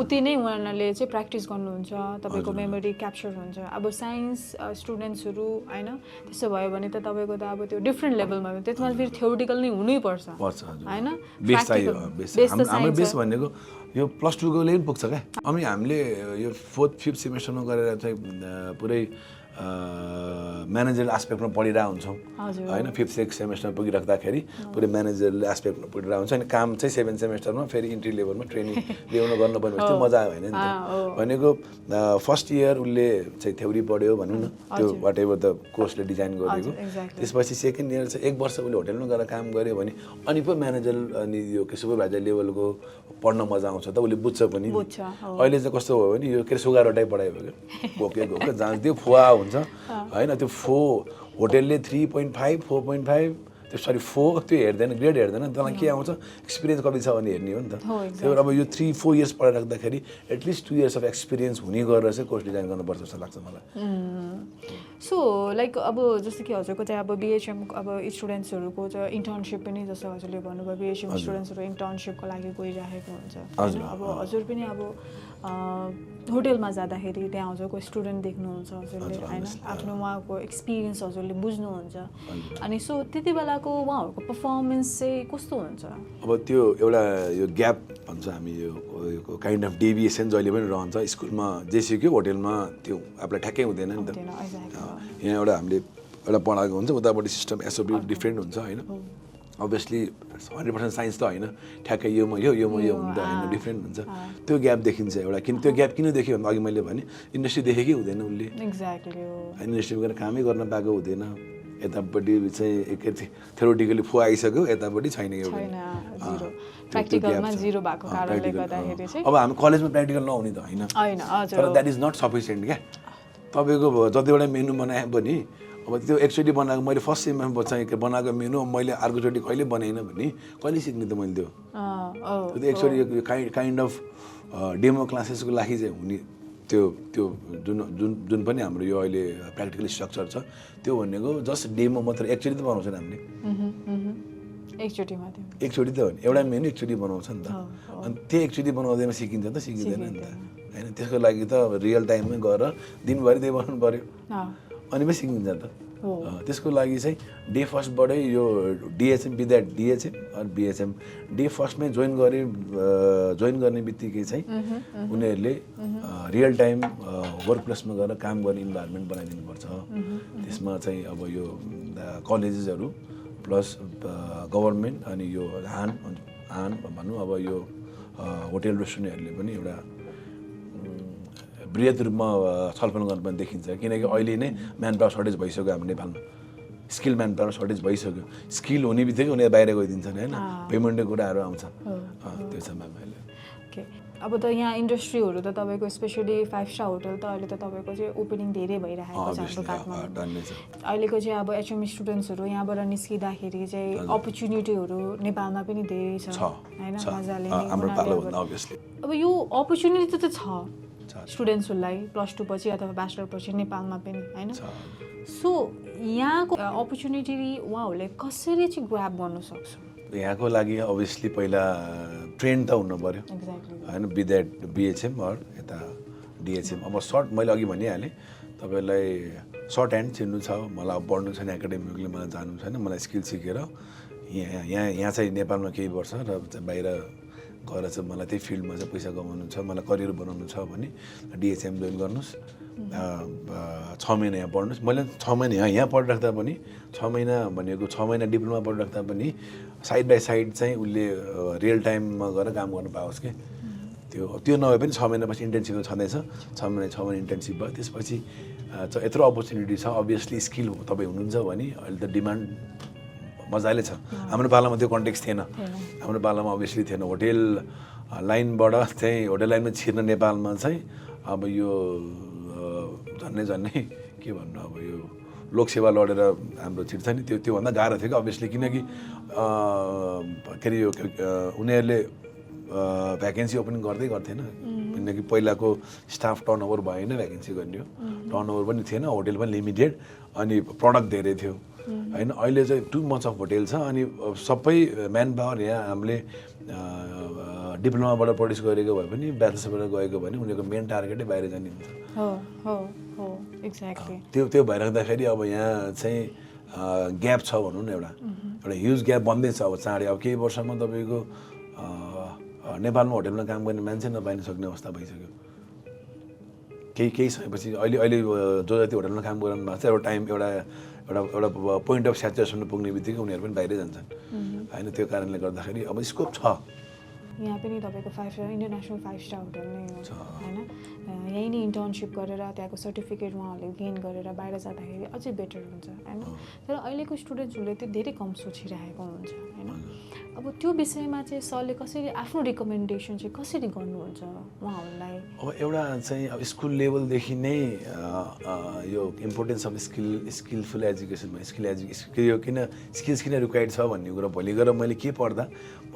Speaker 1: उति नै उहाँहरूले चाहिँ प्र्याक्टिस गर्नुहुन्छ तपाईँको मेमोरी क्याप्चर हुन्छ अब साइन्स स्टुडेन्ट्सहरू होइन त्यसो भयो भने त तपाईँको त अब त्यो डिफ्रेन्ट लेभलमा त्यसमा फेरि थ्योरिटिकल नै हुनैपर्छ होइन
Speaker 2: हाम्रो बेस भनेको यो +2 को लेभल पुग्छ क्या अनि हामीले यो 4th 5th सेमेस्टरमा गरेर चाहिँ पुरै म्यानेजरल एस्पेक्टमा पढिरहेको हुन्छौँ होइन 5th 6th सेमेस्टरमा पुगिराख्दाखेरि पुरै म्यानेजरल एस्पेक्टमा पढिरहेको हुन्छ अनि काम चाहिँ 7th सेमेस्टरमा फेरि इन्ट्री लेभलमा ट्रेनिङ ल्याउनु गर्नुपर्ने त्यो मजा आयो होइन नि त भनेको फर्स्ट इयर उसले चाहिँ थ्योरी पढ्यो भनौँ न त्यो वाट एभर द कोर्सले डिजाइन गरेको त्यसपछि सेकेन्ड इयर चाहिँ 1 वर्ष उसले होटलमा गएर काम गर्यो भने अनि पो म्यानेजर अनि यो सुपरभाइजर लेभलको पढ्न मजा आउँछ त उसले बुझ्छ पनि अहिले चाहिँ कस्तो भयो भने यो के सुगा रोटाइ पढायो भयो घोकेको जाँच्दियो फुवा हुन्छ होइन त्यो होटलले 3.5 4.5 त्यो सरी 4 त्यो हेर्दैन ग्रेड हेर्दैन त्यसलाई के आउँछ एक्सपिरियन्स कति छ भने हेर्ने हो नि त त्यही भएर अब यो 3-4 इयर्स पढाइराख्दाखेरि एटलिस्ट 2 इयर्स अफ एक्सपिरियन्स हुने गरेर चाहिँ कोर्स डिजाइन गर्नुपर्छ जस्तो लाग्छ मलाई
Speaker 1: सो लाइक अब जस्तो कि हजुरको चाहिँ अब बिएचएम अब स्टुडेन्ट्सहरूको चाहिँ इन्टर्नसिप पनि जस्तो हजुरले भन्नुभयो बिएचएम स्टुडेन्ट्सहरू इन्टर्नसिपको लागि गइरहेको हुन्छ अब हजुर पनि अब होटलमा जाँदाखेरि त्यहाँ हजुरको स्टुडेन्ट देख्नुहुन्छ हजुरले होइन आफ्नो उहाँको एक्सपिरियन्स हजुरले बुझ्नुहुन्छ अनि सो त्यति बेलाको उहाँहरूको पर्फर्मेन्स चाहिँ कस्तो हुन्छ
Speaker 2: अब त्यो एउटा यो ग्याप भन्छ हामी यो काइन्ड अफ डेभिएसन जहिले पनि रहन्छ स्कुलमा जे सिक्यो होटलमा त्यो आफूलाई ठ्याक्कै हुँदैन नि त यहाँ एउटा हामीले एउटा पढाएको हुन्छ उतापट्टि सिस्टम एसओपी डिफ्रेन्ट हुन्छ होइन अभियसली 100% साइन्स त होइन ठ्याक्कै यो हुँदा होइन डिफ्रेन्ट हुन्छ त्यो ग्याप देखिन्छ एउटा त्यो ग्याप किन देख्यो भने अघि मैले भने इन्डस्ट्री देखेकै हुँदैन उसले इन्डस्ट्रीमा गएर कामै गर्न पाएको हुँदैन यतापट्टि चाहिँ एक थ्योरिटिकली फो आइसक्यो यतापट्टि छैन अब हामी कलेजमा प्र्याक्टिकल नहुने त होइन तर द्याट इज नट सफिसियन्ट क्या तपाईँको जतिवटा मेनु बनाए पनि अब त्यो एकचोटि बनाएको मैले फर्स्ट सेममा चाहिँ बनाएको मेनु मैले अर्कोचोटि कहिले बनाइनँ भने कहिले सिक्ने त मैले त्यो एकचोटि काइन्ड अफ डेमो क्लासेसको लागि चाहिँ हुने त्यो त्यो जुन जुन जुन पनि हाम्रो यो अहिले प्र्याक्टिकल स्ट्रक्चर छ त्यो भनेको जस्ट डेमो मात्र एकचोटि त बनाउँछ नि हामीले एकचोटि त हो नि एउटा मेनु एकचोटि बनाउँछ नि त अनि त्यो एकचोटि बनाउँदैमा सिकिन्छ त सिकिँदैन नि त होइन त्यसको लागि त रियल टाइममै गएर दिनभरि त्यही बनाउनु पऱ्यो अनि पो सिकिन्छ त त्यसको लागि चाहिँ डे फर्स्टबाटै यो डिएचएम विद्यार्थ डिएचएम अनि बिएचएम डे फर्स्टमै जोइन गर्ने बित्तिकै चाहिँ उनीहरूले रियल टाइम वर्क प्लेसमा गएर काम गर्ने इन्भाइरोमेन्ट बनाइदिनुपर्छ त्यसमा चाहिँ अब यो कलेजेसहरू प्लस गभर्मेन्ट अनि यो हान भनौँ अब यो होटेल रेस्टुरेन्टहरूले पनि एउटा बृहत रूपमा छलफल गर्नु पनि देखिन्छ किनकि अहिले नै म्यान पावर सर्टेज भइसक्यो हाम्रो नेपालमा स्किल म्यान पावर सर्टेज भइसक्यो स्किल हुने बित्तिकै उनीहरू बाहिर गइदिन्छन् होइन पेमेन्टको कुराहरू आउँछ त्यो छ म्याम अहिले
Speaker 1: ओके अब त यहाँ इन्डस्ट्रीहरू त तपाईँको स्पेसली 5 स्टार होटल त अहिले त तपाईँको चाहिँ ओपनिङ धेरै भइरहेको छ हाम्रो काठमाडौँ अहिलेको चाहिँ अब एचएम स्टुडेन्ट्सहरू यहाँबाट निस्किँदाखेरि चाहिँ अपर्च्युनिटीहरू नेपालमा पनि धेरै छ होइन मजाले अब यो अपर्च्युनिटी त छ स्टुडेन्ट्सहरूलाई +2 पछि अथवा ब्याचलर पछि नेपालमा पनि होइन सो यहाँको अपर्च्युनिटी उहाँहरूले कसरी चाहिँ ग्र्याब गर्न सक्छ
Speaker 2: यहाँको लागि अभियसली पहिला ट्रेन त हुनु पऱ्यो होइन विद्यार्थ बिएचएम यता डिएचएम अब सर्ट मैले अघि भनिहालेँ तपाईँलाई सर्ट ह्यान्ड चिन्नु छ मलाई अब पढ्नु छैन एकाडेमिकली मलाई जानु छैन मलाई स्किल सिकेर यहाँ चाहिँ नेपालमा केही वर्ष र बाहिर गएर चाहिँ मलाई त्यही फिल्डमा चाहिँ पैसा कमाउनु छ मलाई करियर बनाउनु छ भने डिएचएम जोइन गर्नुहोस् 6 महिना यहाँ पढ्नुहोस् मैले 6 महिना यहाँ पढिराख्दा पनि 6 महिना भनेको 6 महिना डिप्लोमा पढिराख्दा पनि साइड बाई साइड चाहिँ उसले रियल टाइममा गएर काम गर्न पाओस् कि त्यो नभए पनि 6 महिनापछि इन्टर्नसिप छँदैछ 6 महिना इन्टर्नसिप भयो त्यसपछि यत्रो अपर्च्युनिटी छ अभियसली स्किल तपाईँ हुनुहुन्छ भने अहिले त डिमान्ड मजाले छ हाम्रो पालामा त्यो कन्टेक्स्ट थिएन हाम्रो पालामा अभियसली थिएन होटेल लाइनबाट चाहिँ होटेल लाइनमा छिर्न नेपालमा चाहिँ अब यो झन्नै के भन्नु अब यो लोकसेवा लडेर हाम्रो छिर्छ नि त्योभन्दा गाह्रो थियो कि अभियसली किनकि के अरे यो उनीहरूले भ्याकेन्सी ओपनिङ गर्दै गर्थेन किनकि पहिलाको स्टाफ टर्नओभर भएन भ्याकेन्सी गर्ने हो टर्नओभर पनि थिएन होटेल पनि लिमिटेड अनि प्रडक्ट धेरै थियो होइन अहिले चाहिँ टु मच अफ होटेल छ अनि सबै म्यान पावर यहाँ हामीले डिप्लोमाबाट प्रड्युस गरेको भए पनि ब्याचलर्सबाट गएको भने उनीहरूको मेन टार्गेटै बाहिर जाने हुन्छ त्यो भइराख्दाखेरि अब यहाँ चाहिँ ग्याप छ भनौँ न एउटा ह्युज ग्याप बन्दैछ अब चाँडै अब केही वर्षमा तपाईँको नेपालमा होटेलमा काम गर्ने मान्छे नपाइन सक्ने अवस्था भइसक्यो केही समयपछि अहिले जो जति होटेलमा काम गर्नु भएको छ एउटा टाइम एउटा पोइन्ट अफ स्याचुरेसनमा पुग्ने बित्तिकै उनीहरू पनि बाहिरै जान्छन् होइन त्यो कारणले गर्दाखेरि अब स्कोप छ
Speaker 1: यहाँ पनि तपाईँको 5 स्टार इन्टरनेसनल 5 स्टार होटल नै हो होइन यहीँ नै इन्टर्नसिप गरेर त्यहाँको सर्टिफिकेट उहाँहरूले गेन गरेर बाहिर जाँदाखेरि अझै बेटर हुन्छ होइन तर अहिलेको स्टुडेन्ट्सहरूले त्यो धेरै कम सोचिरहेको हुन्छ होइन अब त्यो विषयमा चाहिँ सरले कसरी आफ्नो रिकमेन्डेसन चाहिँ कसरी गर्नुहुन्छ उहाँहरूलाई
Speaker 2: अब एउटा चाहिँ अब स्कुल लेभलदेखि नै यो इम्पोर्टेन्स अफ स्किलफुल एजुकेसनमा यो किन स्किल्स किन रिक्वायर्ड छ भन्ने कुरा भोलि गएर मैले के पढ्दा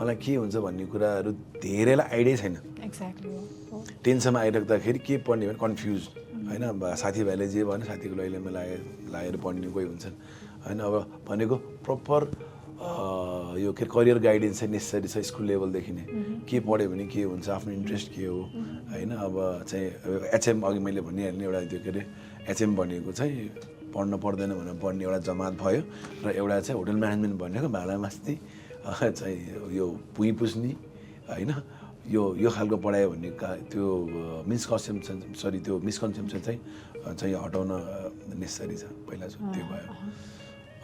Speaker 2: मलाई के हुन्छ भन्ने कुराहरू धेरैलाई आइडिया छैन
Speaker 1: एक्ज्याक्टली
Speaker 2: टेन्सनमा आइराख्दाखेरि के पढ्ने भने कन्फ्युज होइन साथीभाइले जे भन्यो साथीको लैलेमा लागेर पढ्ने कोही हुन्छन् होइन अब भनेको प्रपर यो के करियर गाइडेन्स चाहिँ नेसेसरी छ स्कुल लेभलदेखि नै के पढ्यो भने के हुन्छ आफ्नो इन्ट्रेस्ट के हो होइन अब चाहिँ एचएम अघि मैले भनिहालेँ एउटा त्यो के अरे एचएम भनेको चाहिँ पढ्न पर्दैन भनेर पढ्ने एउटा जमात भयो र एउटा चाहिँ होटल म्यानेजमेन्ट भनेको भाँडा मास्ने चाहिँ यो भुइँ पुस्ने होइन यो खालको पढायो भने त्यो मिसकन्सेप्सन चाहिँ हटाउन नेसेसरी छ पहिला चाहिँ त्यो भयो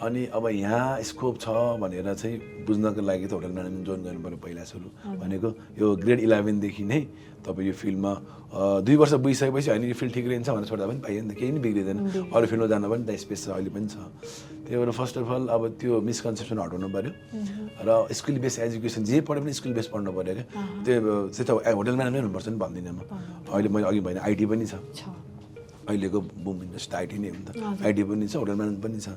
Speaker 2: अनि अब यहाँ स्कोप छ भनेर चाहिँ बुझ्नको लागि त होटल म्यानेजमेन्ट जोइन गर्नु पर्यो पहिला सुरु भनेको यो ग्रेड 11 देखि नै तपाईँ यो फिल्डमा 2 वर्ष बुझिसकेपछि होइन यो फिल्ड ठिक रहन्छ भनेर छोड्दा पनि पाइयो नि त केही पनि बिग्रिँदैन अरू फिल्डमा जान पनि त स्पेस छ अहिले पनि छ त्यही भएर फर्स्ट अफ अल अब त्यो मिसकन्सेप्सन हटाउनु पऱ्यो र स्किल बेस एजुकेसन जे पढे पनि स्किल बेस पढ्नु पऱ्यो क्या त्यो चाहिँ त होटल म्यानेजमेन्ट हुनुपर्छ नि भन्दिनँ म अहिले मैले अघि भने आइटी पनि छ अहिलेको बुम इन्डस्ट्री आइटी नै हो नि त आइटी पनि छ होटल म्यानेजमेन्ट पनि छ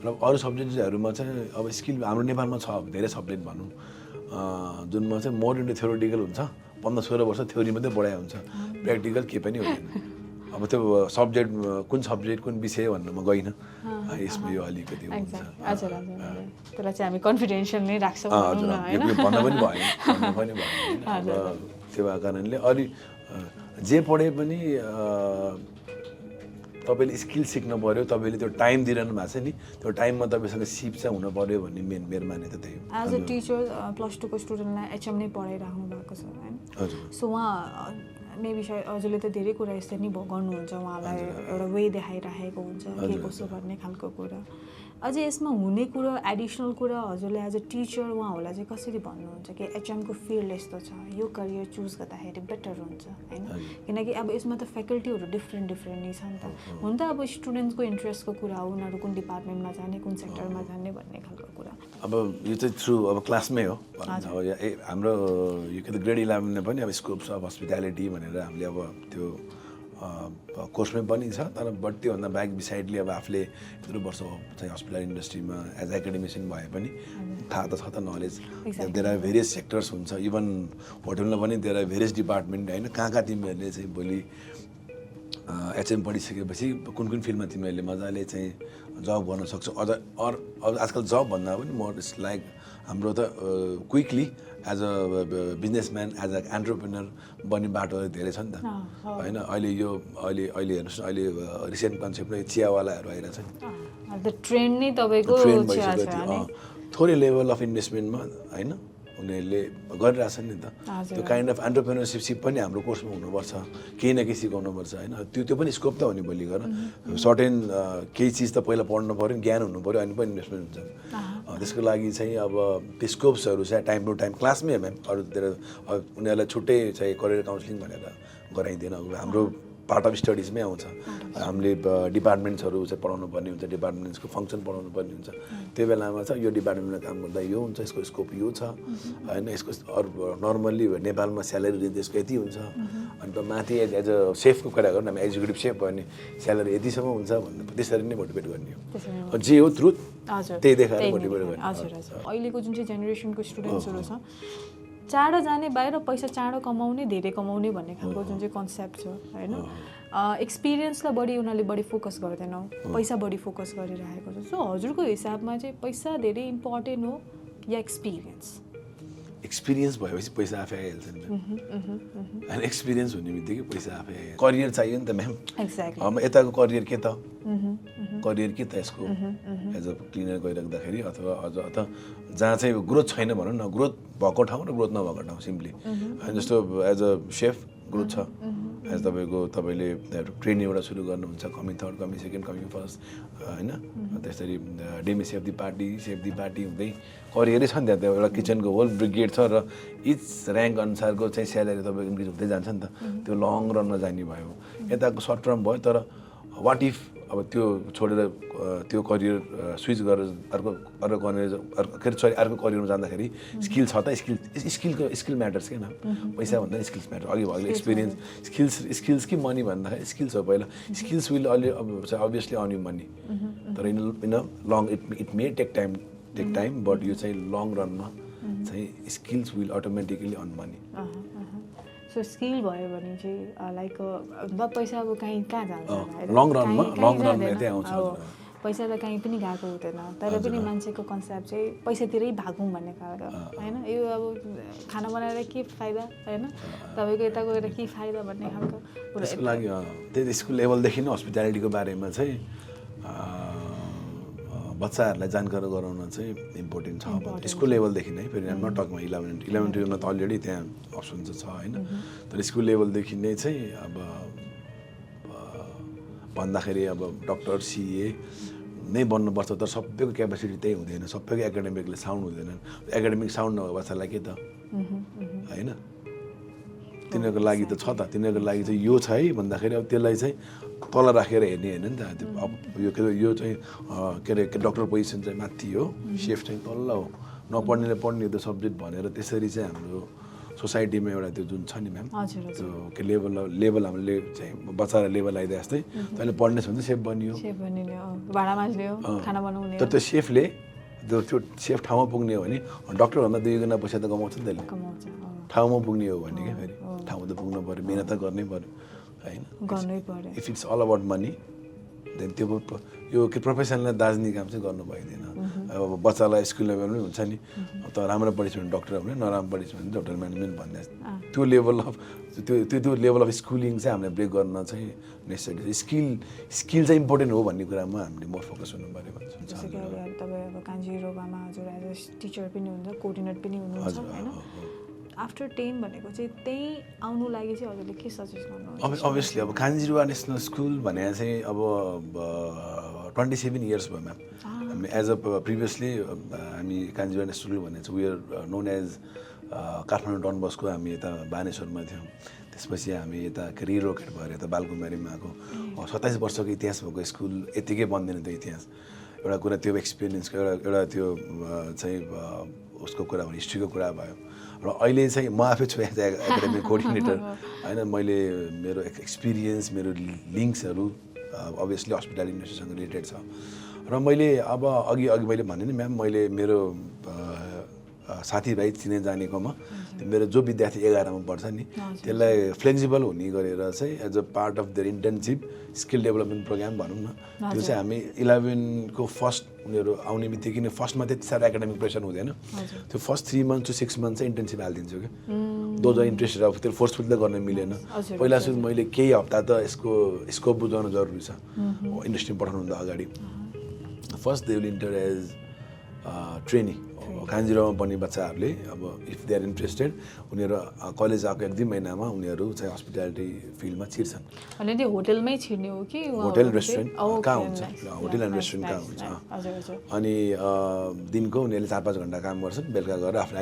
Speaker 2: र अरू सब्जेक्टहरूमा चाहिँ अब स्किल हाम्रो नेपालमा छ धेरै सब्जेक्ट भनौँ जुनमा चाहिँ मोर इन्टु थ्योरिटिकल हुन्छ 15-16 वर्ष थ्योरी मात्रै पढाइ हुन्छ प्र्याक्टिकल केही पनि हुँदैन अब त्यो सब्जेक्ट कुन सब्जेक्ट कुन विषय भन्नु म गइनँ यसमा यो अलिकति हुन्छ
Speaker 1: हजुर त्यसलाई चाहिँ हामी कन्फिडेन्सियल नै राख्छौँ
Speaker 2: भन्न पनि भएन अब त्यो भएको कारणले अलि जे पढे पनि तपाईँले स्किल सिक्नु पऱ्यो तपाईँले त्यो टाइम दिइरहनु भएको छ नि त्यो टाइममा तपाईँसँग सिप चाहिँ हुनु पऱ्यो भन्ने मेरो माने त त्यही
Speaker 1: एज अ टिचर +2 को स्टुडेन्टलाई एचएम नै पढाइराख्नु भएको छ होइन सो उहाँ मेबी सायद हजुरले त धेरै कुरा यस्तै नै गर्नुहुन्छ उहाँलाई एउटा वे देखाइराखेको हुन्छ के कसो गर्ने खालको कुरा अझै यसमा हुने कुरा एडिसनल कुरा हजुरले एज अ टिचर उहाँहरूलाई चाहिँ कसरी भन्नुहुन्छ कि एचएमको फिल्ड यस्तो छ यो करियर चुज गर्दाखेरि बेटर हुन्छ होइन किनकि अब यसमा त फ्याकल्टीहरू डिफ्रेन्ट नै छ नि त हुन त अब स्टुडेन्ट्सको इन्ट्रेस्टको कुरा हो उनीहरू कुन डिपार्टमेन्टमा जाने कुन सेक्टरमा जाने भन्ने खालको कुरा
Speaker 2: अब यो चाहिँ थ्रु अब क्लासमै हो हाम्रो यो के त ग्रेड 11 पनि अब स्कोप्स अफ हस्पिटालिटी भनेर हामीले अब त्यो कोर्समै पनि छ तर बट त्योभन्दा ब्याक बिसाइडली अब आफूले यत्रो वर्ष चाहिँ हस्पिटल इन्डस्ट्रीमा एज एकाडेमिसियन भए पनि थाहा त छ त knowledge there are various sectors हुन्छ इभन होटलमा पनि देयर आर भेरियस डिपार्टमेन्ट होइन कहाँ तिमीहरूले चाहिँ भोलि एचएम पढिसकेपछि कुन फिल्डमा तिमीहरूले मजाले चाहिँ जब गर्न सक्छौ अझ आजकल जब भन्दा पनि मोर इट्स लाइक हाम्रो त quickly as a businessman as a entrepreneur बन्ने बाटोहरू धेरै छ नि त होइन अहिले हेर्नुहोस् न अहिले रिसेन्ट कन्सेप्ट नै चियावालाहरू आइरहेछ
Speaker 1: नि ट्रेन्ड नै तपाईँको
Speaker 2: थोरै लेभल अफ इन्भेस्टमेन्टमा होइन उनीहरूले गरिरहेछन् नि त त्यो काइन्ड अफ एन्टरप्रेनरसिप पनि हाम्रो कोर्समा हुनुपर्छ केही न केही सिकाउनुपर्छ होइन त्यो पनि स्कोप त हो नि भोलि गएर सर्टेन केही चिज त पहिला पढ्नु पऱ्यो ज्ञान हुनु पऱ्यो अनि पनि इन्भेस्टमेन्ट हुन्छ त्यसको लागि चाहिँ अब त्यो स्कोप्सहरू चाहिँ टाइम टु टाइम क्लासमै हो म्याम अरूतिर उनीहरूलाई छुट्टै चाहिँ करियर काउन्सिलिङ भनेर गराइदिएन हाम्रो पार्ट अफ स्टडिजमै आउँछ हामीले डिपार्टमेन्ट्सहरू चाहिँ पढाउनु पर्ने हुन्छ डिपार्टमेन्ट्सको फङ्सन पढाउनु पर्ने हुन्छ त्यो बेलामा चाहिँ यो डिपार्टमेन्टमा काम गर्दा यो हुन्छ यसको स्कोप यो छ होइन यसको अरू नर्मल्ली नेपालमा स्यालेरी दिँदा यसको यति हुन्छ अन्त माथि एज अ सेफको कुरा गर्नु हामी एक्जिक्युटिभ सेफ भयो भने स्यालेरी यतिसम्म हुन्छ भन्ने त्यसरी नै मोटिभेट गर्ने हो जे हो ट्रुथ त्यही देखाएर मोटिभेट गर्ने
Speaker 1: अहिलेको जुन चाहिँ जेनेरेसनको स्टुडेन्ट्सहरू छ चाँडो जाने बाहिर पैसा चाँडो कमाउने धेरै कमाउने भन्ने खालको जुन चाहिँ कन्सेप्ट छ होइन एक्सपिरियन्सलाई बढी उनीहरूले फोकस गर्दैनौँ पैसा बढी फोकस गरिरहेको छ सो हजुरको हिसाबमा चाहिँ पैसा धेरै इम्पोर्टेन्ट हो या
Speaker 2: एक्सपिरियन्स भएपछि पैसा आफै आइहाल्छ नि म्याम अनि एक्सपिरियन्स हुने बित्तिकै पैसा आफै आइहाल्छ करियर चाहियो नि त म्याम एक्ज्याक्टली यताको करियर के त करियर के त यसको एज अ क्लिनर गइराख्दाखेरि अथवा अझ जहाँ चाहिँ ग्रोथ छैन भनौँ न ग्रोथ भएको ठाउँ र ग्रोथ नभएको ठाउँ सिम्पली जस्तो एज अ सेफ ग्रोथ छ एज तपाईँले ट्रेनिङबाट सुरु गर्नुहुन्छ कमी थर्ड कमी सेकेन्ड कमी फर्स्ट होइन त्यसरी डेमी सेफ दि पार्टी हुँदै करियरै छ नि त्यहाँ एउटा किचनको होल ब्रिगेड छ र इच ऱ्याङ्क अनुसारको चाहिँ स्यालेरी तपाईँको इन्क्रिज हुँदै जान्छ नि त त्यो लङ रनमा जाने भयो यताको सर्ट टर्म भयो तर वाट इफ अब त्यो छोडेर त्यो करियर स्विच गरेर अर्को अर्को करियरमा जाँदाखेरि स्किल छ त स्किल म्याटर्स क्या पैसा भन्दा स्किल्स म्याटर अघि भयो एक्सपिरियन्स स्किल्स कि मनी भन्दाखेरि स्किल्स हो पहिला skills will obviously earn you money तर in a long it may take time but यो चाहिँ लङ रनमा चाहिँ skills will automatically earn money
Speaker 1: so skill भयो भने चाहिँ लाइक पैसा अब कहाँ जान्छ
Speaker 2: लङ रनमा यतै आउँछ
Speaker 1: पैसा त कहीँ पनि गएको हुँदैन तर पनि मान्छेको कन्सेप्ट चाहिँ पैसातिरै भागौँ भन्ने खालको होइन यो अब खाना बनाएर के फाइदा होइन तपाईँको यता गएर के फाइदा भन्ने खालको
Speaker 2: त्यसको लागि त्यही स्कुल लेभलदेखि नै हस्पिटालिटीको बारेमा चाहिँ बच्चाहरूलाई जानकारी गराउन चाहिँ इम्पोर्टेन्ट छ स्कुल लेभलदेखि नै फेरि नट टकमा 11-12 त अलरेडी त्यहाँ अप्सन चाहिँ छ होइन तर स्कुल लेभलदेखि नै चाहिँ अब भन्दाखेरि अब डक्टर सिए नै बन्नुपर्छ तर सबैको क्यापेसिटी त्यही हुँदैन सबैको एकाडेमिकली साउन्ड हुँदैन एकाडेमिक साउन्ड नभएको बच्चालाई के त होइन तिनीहरूको लागि त छ त तिनीहरूको लागि चाहिँ यो छ है भन्दाखेरि अब त्यसलाई चाहिँ तल राखेर हेर्ने होइन नि त अब यो चाहिँ के अरे डक्टर पोजिसन चाहिँ माथि हो सेफ चाहिँ तल्ल हो नपढ्नेले पढ्ने त्यो सब्जेक्ट भनेर त्यसरी चाहिँ हाम्रो सोसाइटीमा एउटा त्यो जुन छ नि म्याम
Speaker 1: हजुर
Speaker 2: त्यो के लेभल हामीले चाहिँ बच्चालाई लेभल आइदिए जस्तै तैँले पढ्ने छ भने सेफ बनियो
Speaker 1: भाडा माझ्यो खाना बनाउने
Speaker 2: तर त्यो सेफले त्यो सेफ ठाउँमा पुग्ने हो भने डक्टरभन्दा 2 गुणा पैसा त कमाउँछ नि त्यसले ठाउँमा पुग्ने हो भने क्या फेरि ठाउँमा त पुग्नु पऱ्यो मिहिनेत त गर्नै पऱ्यो होइन
Speaker 1: गर्नै पर्यो
Speaker 2: if it's all about money then त्यो यो के प्रोफेसनलाई दार्जिने काम चाहिँ गर्नु भइदिएन अब बच्चालाई स्कुल लेभल पनि हुन्छ नि त राम्रो पढिस् भने डक्टर हुने नराम्रो पढिस् भने होटल म्यानेजमेन्ट भन्ने त्यो लेभल अफ त्यो लेभल अफ स्कुलिङ चाहिँ हामीले ब्रेक गर्न चाहिँ नेसेसरी स्किल चाहिँ इम्पोर्टेन्ट हो भन्ने कुरामा हामीले मोर फोकस हुनु पऱ्यो भन्छु
Speaker 1: जस्तो कि अब तपाईँ अब कान्छी रोगामा हजुर एज अ टिचर पनि हुन्छ कोअर्डिनेटर पनि हुनुहुन्छ होइन आफ्टर 10 भनेको चाहिँ त्यही आउनु लागि चाहिँ हजुरले के सजेस्ट गर्नुहुन्छ
Speaker 2: अभियसली अब कान्जिरुवा नेसनल स्कुल भने चाहिँ अब 27 इयर्स भयो म्याम हामी एज अ प्रिभियसली हामी कान्जिरुवा नेसनल स्कुल भने चाहिँ we are known as Kathmandu Don Bosco हामी यता बानेश्वरमा थियौँ त्यसपछि हामी यता रिलोकेट भएर यता बालकुमारीमा आएको 27 वर्षको इतिहास भएको स्कुल यतिकै बन्दैन त्यो इतिहास एउटा कुरा त्यो एक्सपिरियन्सको एउटा त्यो चाहिँ उसको कुरा भयो हिस्ट्रीको कुरा भयो र अहिले चाहिँ म आफै छु एज एकाडेमिक कोअर्डिनेटर होइन मैले मेरो एक्सपिरियन्स मेरो लिङ्क्सहरू अभियसली हस्पिटल इन्डस्ट्रीसँग रिलेटेड छ र मैले अब अघि मैले भने नि म्याम मैले मेरो साथीभाइ चिने जानेकोमा मेरो जो विद्यार्थी 11मा पढ्छ नि त्यसलाई फ्लेक्सिबल हुने गरेर चाहिँ as a part of their internship skill development programme भनौँ न त्यो चाहिँ हामी 11 को फर्स्ट उनीहरू आउने बित्तिकै नै फर्स्टमा त्यति साह्रो एकाडेमिक प्रेसर हुँदैन त्यो फर्स्ट 3 months to 6 months चाहिँ इन्टर्नसिप हालिदिन्छु क्या दोज आर इन्ट्रेस्टेड अब त्यो फोर्सफुल त गर्न मिलेन पहिला सुरु मैले केही हप्ता त यसको स्कोप बुझाउन जरुरी छ इन्डस्ट्रीमा पठाउनुभन्दा अगाडि first they will enter as trainee कान्जिरामा पढ्ने बच्चाहरूले अब इफ दे आर इन्ट्रेस्टेड उनीहरू कलेज आएको 1-2 महिनामा उनीहरू चाहिँ हस्पिटालिटी फिल्डमा छिर्छन्
Speaker 1: अनि त्यो होटलमै छिर्ने हो कि
Speaker 2: होटल रेस्टुरेन्ट कहाँ हुन्छ होटल एन्ड रेस्टुरेन्ट कहाँ हुन्छ अनि दिनको उनीहरूले 4-5 घन्टा काम गर्छन् बेलुका गएर आफ्नो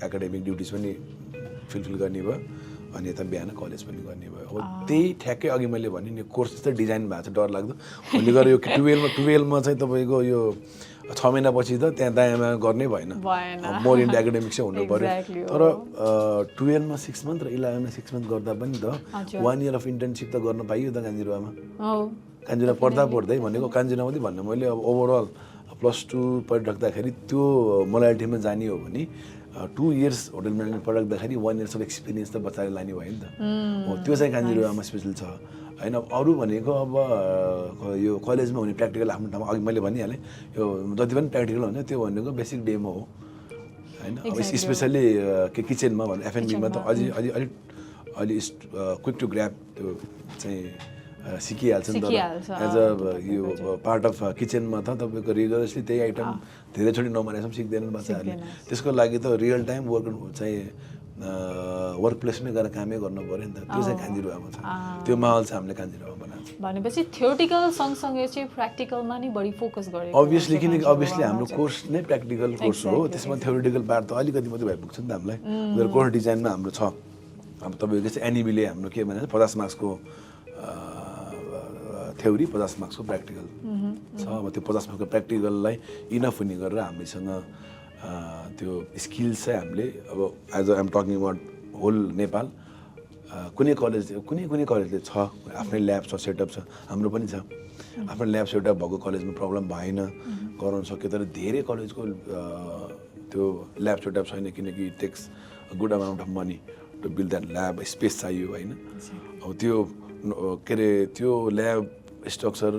Speaker 2: एकाडेमिक ड्युटिज पनि फुलफिल गर्ने भयो अनि यता बिहान कलेज पनि गर्ने भयो अब त्यही ठ्याक्कै अघि मैले भने नि कोर्स यस्तो डिजाइन भएको छ डरलाग्दो भोलि गएर यो 12मा चाहिँ तपाईँको यो 6 महिनापछि त त्यहाँ दायाँमा गर्नै भएन मोर इन्टु एकाडेमिक्सै हुनु पऱ्यो तर 12मा 6 months र 11मा 6 months गर्दा पनि त 1 year अफ इन्टर्नसिप त गर्न पाइयो त कान्जिरुवामा कान्जिरुवा पढ्दै भनेको कान्जिरुवा मात्रै भन्नु मैले अब ओभरअल +2 पढिराख्दाखेरि त्यो मोडालिटीमा जाने हो भने 2 years होटल म्यानेजमेन्ट पढिराख्दाखेरि 1 year अफ एक्सपिरियन्स त बच्चाले लाने भयो नि त त्यो चाहिँ कान्जिरुवामा स्पेसल छ होइन अरू भनेको अब यो कलेजमा हुने प्र्याक्टिकल आफ्नो ठाउँमा अघि मैले भनिहालेँ यो जति पनि प्र्याक्टिकल हुन्छ त्यो भनेको बेसिक डेमो हो होइन अब स्पेसल्ली किचनमा भन्नु एफएनबीमा त अलि क्विक टु ग्र्याब त्यो चाहिँ सिकिहाल्छ नि त एज अ यो पार्ट अफ किचनमा त तपाईँको रिगरसली त्यही आइटम धेरैचोटि नबनाएसम्म सिक्दैनन् बच्चाहरूले त्यसको लागि त रियल टाइम वर्क चाहिँ वर्क प्लेसमै गएर कामै गर्नु पऱ्यो नि त त्यो चाहिँ कान्जिरुवामा छ त्यो माहौल चाहिँ हामीले कान्जिरुवामा बनाएको छ
Speaker 1: भनेपछि थ्योरिटिकल सँगसँगै चाहिँ प्र्याक्टिकलमा नि बढी फोकस गरेको
Speaker 2: अभियसली किनकि अभियसली हाम्रो कोर्स नै प्र्याक्टिकल कोर्स हो त्यसमा थ्योरिटिकल पार्ट त अलिकति मात्रै भइपुग्छ नि त हामीलाई उनीहरू कोर्स डिजाइनमा हाम्रो छ अब तपाईँको चाहिँ एनइबीले हाम्रो के भने 50 मार्क्सको थ्योरी 50 मार्क्सको प्र्याक्टिकल छ अब त्यो 50 मार्क्सको प्र्याक्टिकललाई इनफ हुने गरेर हामीसँग त्यो स्किल्स चाहिँ हामीले अब as I am talking about whole Nepal कुनै कलेजले छ आफ्नै ल्याब छ सेटअप छ हाम्रो पनि छ आफ्नो ल्याब सेटअप भएको कलेजमा प्रब्लम भएन गराउन सक्यो तर धेरै कलेजको त्यो ल्याब सेटअप छैन किनकि it takes good amount of money to build that lab space चाहियो होइन अब त्यो के अरे त्यो ल्याब स्ट्रक्चर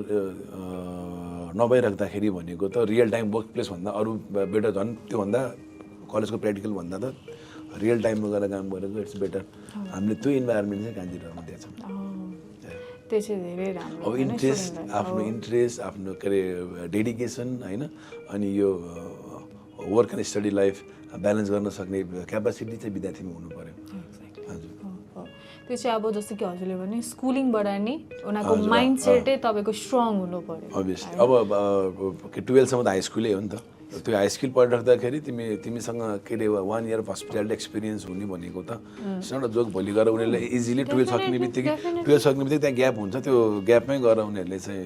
Speaker 2: नभइराख्दाखेरि भनेको त रियल टाइम वर्क प्लेस भन्दा अरू बेटर झन् त्योभन्दा कलेजको प्र्याक्टिकल भन्दा त रियल टाइममा गएर काम गरेको इट्स बेटर हामीले त्यो इन्भाइरोमेन्ट चाहिँ कान्जिरुवामा दिएछौँ
Speaker 1: त्यो चाहिँ धेरै राम्रो
Speaker 2: अब आफ्नो इन्ट्रेस्ट आफ्नो के अरे डेडिकेसन होइन अनि यो work and study life balance गर्न सक्ने क्यापासिटी चाहिँ विद्यार्थीमा हुनु पऱ्यो हजुर
Speaker 1: त्यो चाहिँ अब जस्तो कि हजुरले भने स्कुलिङबाट नि उनीहरूको माइन्ड सेटै तपाईँको स्ट्रङ हुनु पर्यो
Speaker 2: अभियसली अब 12सम्म त हाई स्कुलै हो नि त त्यो हाई स्कुल पढिराख्दाखेरि तिमीसँग के अरे 1 year अफ हस्पिटालिटी एक्सपिरियन्स हुने भनेको त एउटा जोक भोलि गएर उनीहरूले इजिली 12 सक्ने बित्तिकै त्यहाँ ग्याप हुन्छ त्यो ग्यापमै गएर उनीहरूले चाहिँ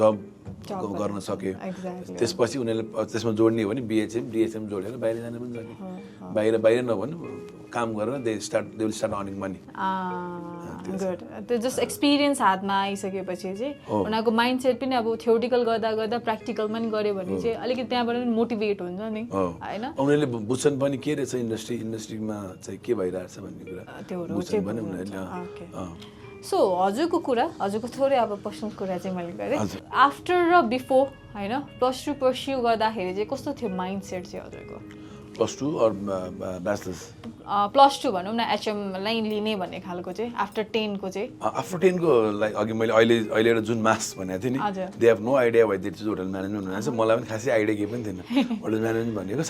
Speaker 2: जब गर्न सक्यो त्यसपछि उनीहरूले त्यसमा जोड्ने हो भने बिएचएम डिएचएम जोडेर बाहिर जानु पनि सक्यो बाहिर नभनु काम गरेर they will start earning money
Speaker 1: good त्यो जस्ट एक्सपिरियन्स हातमा आइसकेपछि चाहिँ उनीहरूको माइन्ड सेट पनि अब थ्योरिटिकल गर्दा गर्दा प्र्याक्टिकल पनि गऱ्यो भने चाहिँ अलिकति त्यहाँबाट पनि मोटिभेट हुन्छ नि होइन
Speaker 2: उनीहरूले बुझ्छन् पनि के रहेछ इन्डस्ट्रीमा चाहिँ के भइरहेछ भन्ने कुरा बुझ्छन् पनि उनीहरूले
Speaker 1: सो हजुरको कुरा हजुरको थोरै अब पर्सनल कुरा चाहिँ मैले गरेँ आफ्टर र बिफोर होइन +2 पर्स्यु गर्दाखेरि चाहिँ कस्तो थियो माइन्ड सेट चाहिँ हजुरको
Speaker 2: +2 अर ब्याचलर्स
Speaker 1: +2 भनौँ न एचएम लाइन लिने भन्ने खालको चाहिँ आफ्टर 10 को चाहिँ
Speaker 2: आफ्टर 10 को लाइक अघि मैले अहिले एउटा जुन मास भनेको थिएँ नि they have no idea why that is hotel management भनेको मलाई पनि खासै आइडिया केही पनि थिएन होटल म्यानेजमेन्ट भनेको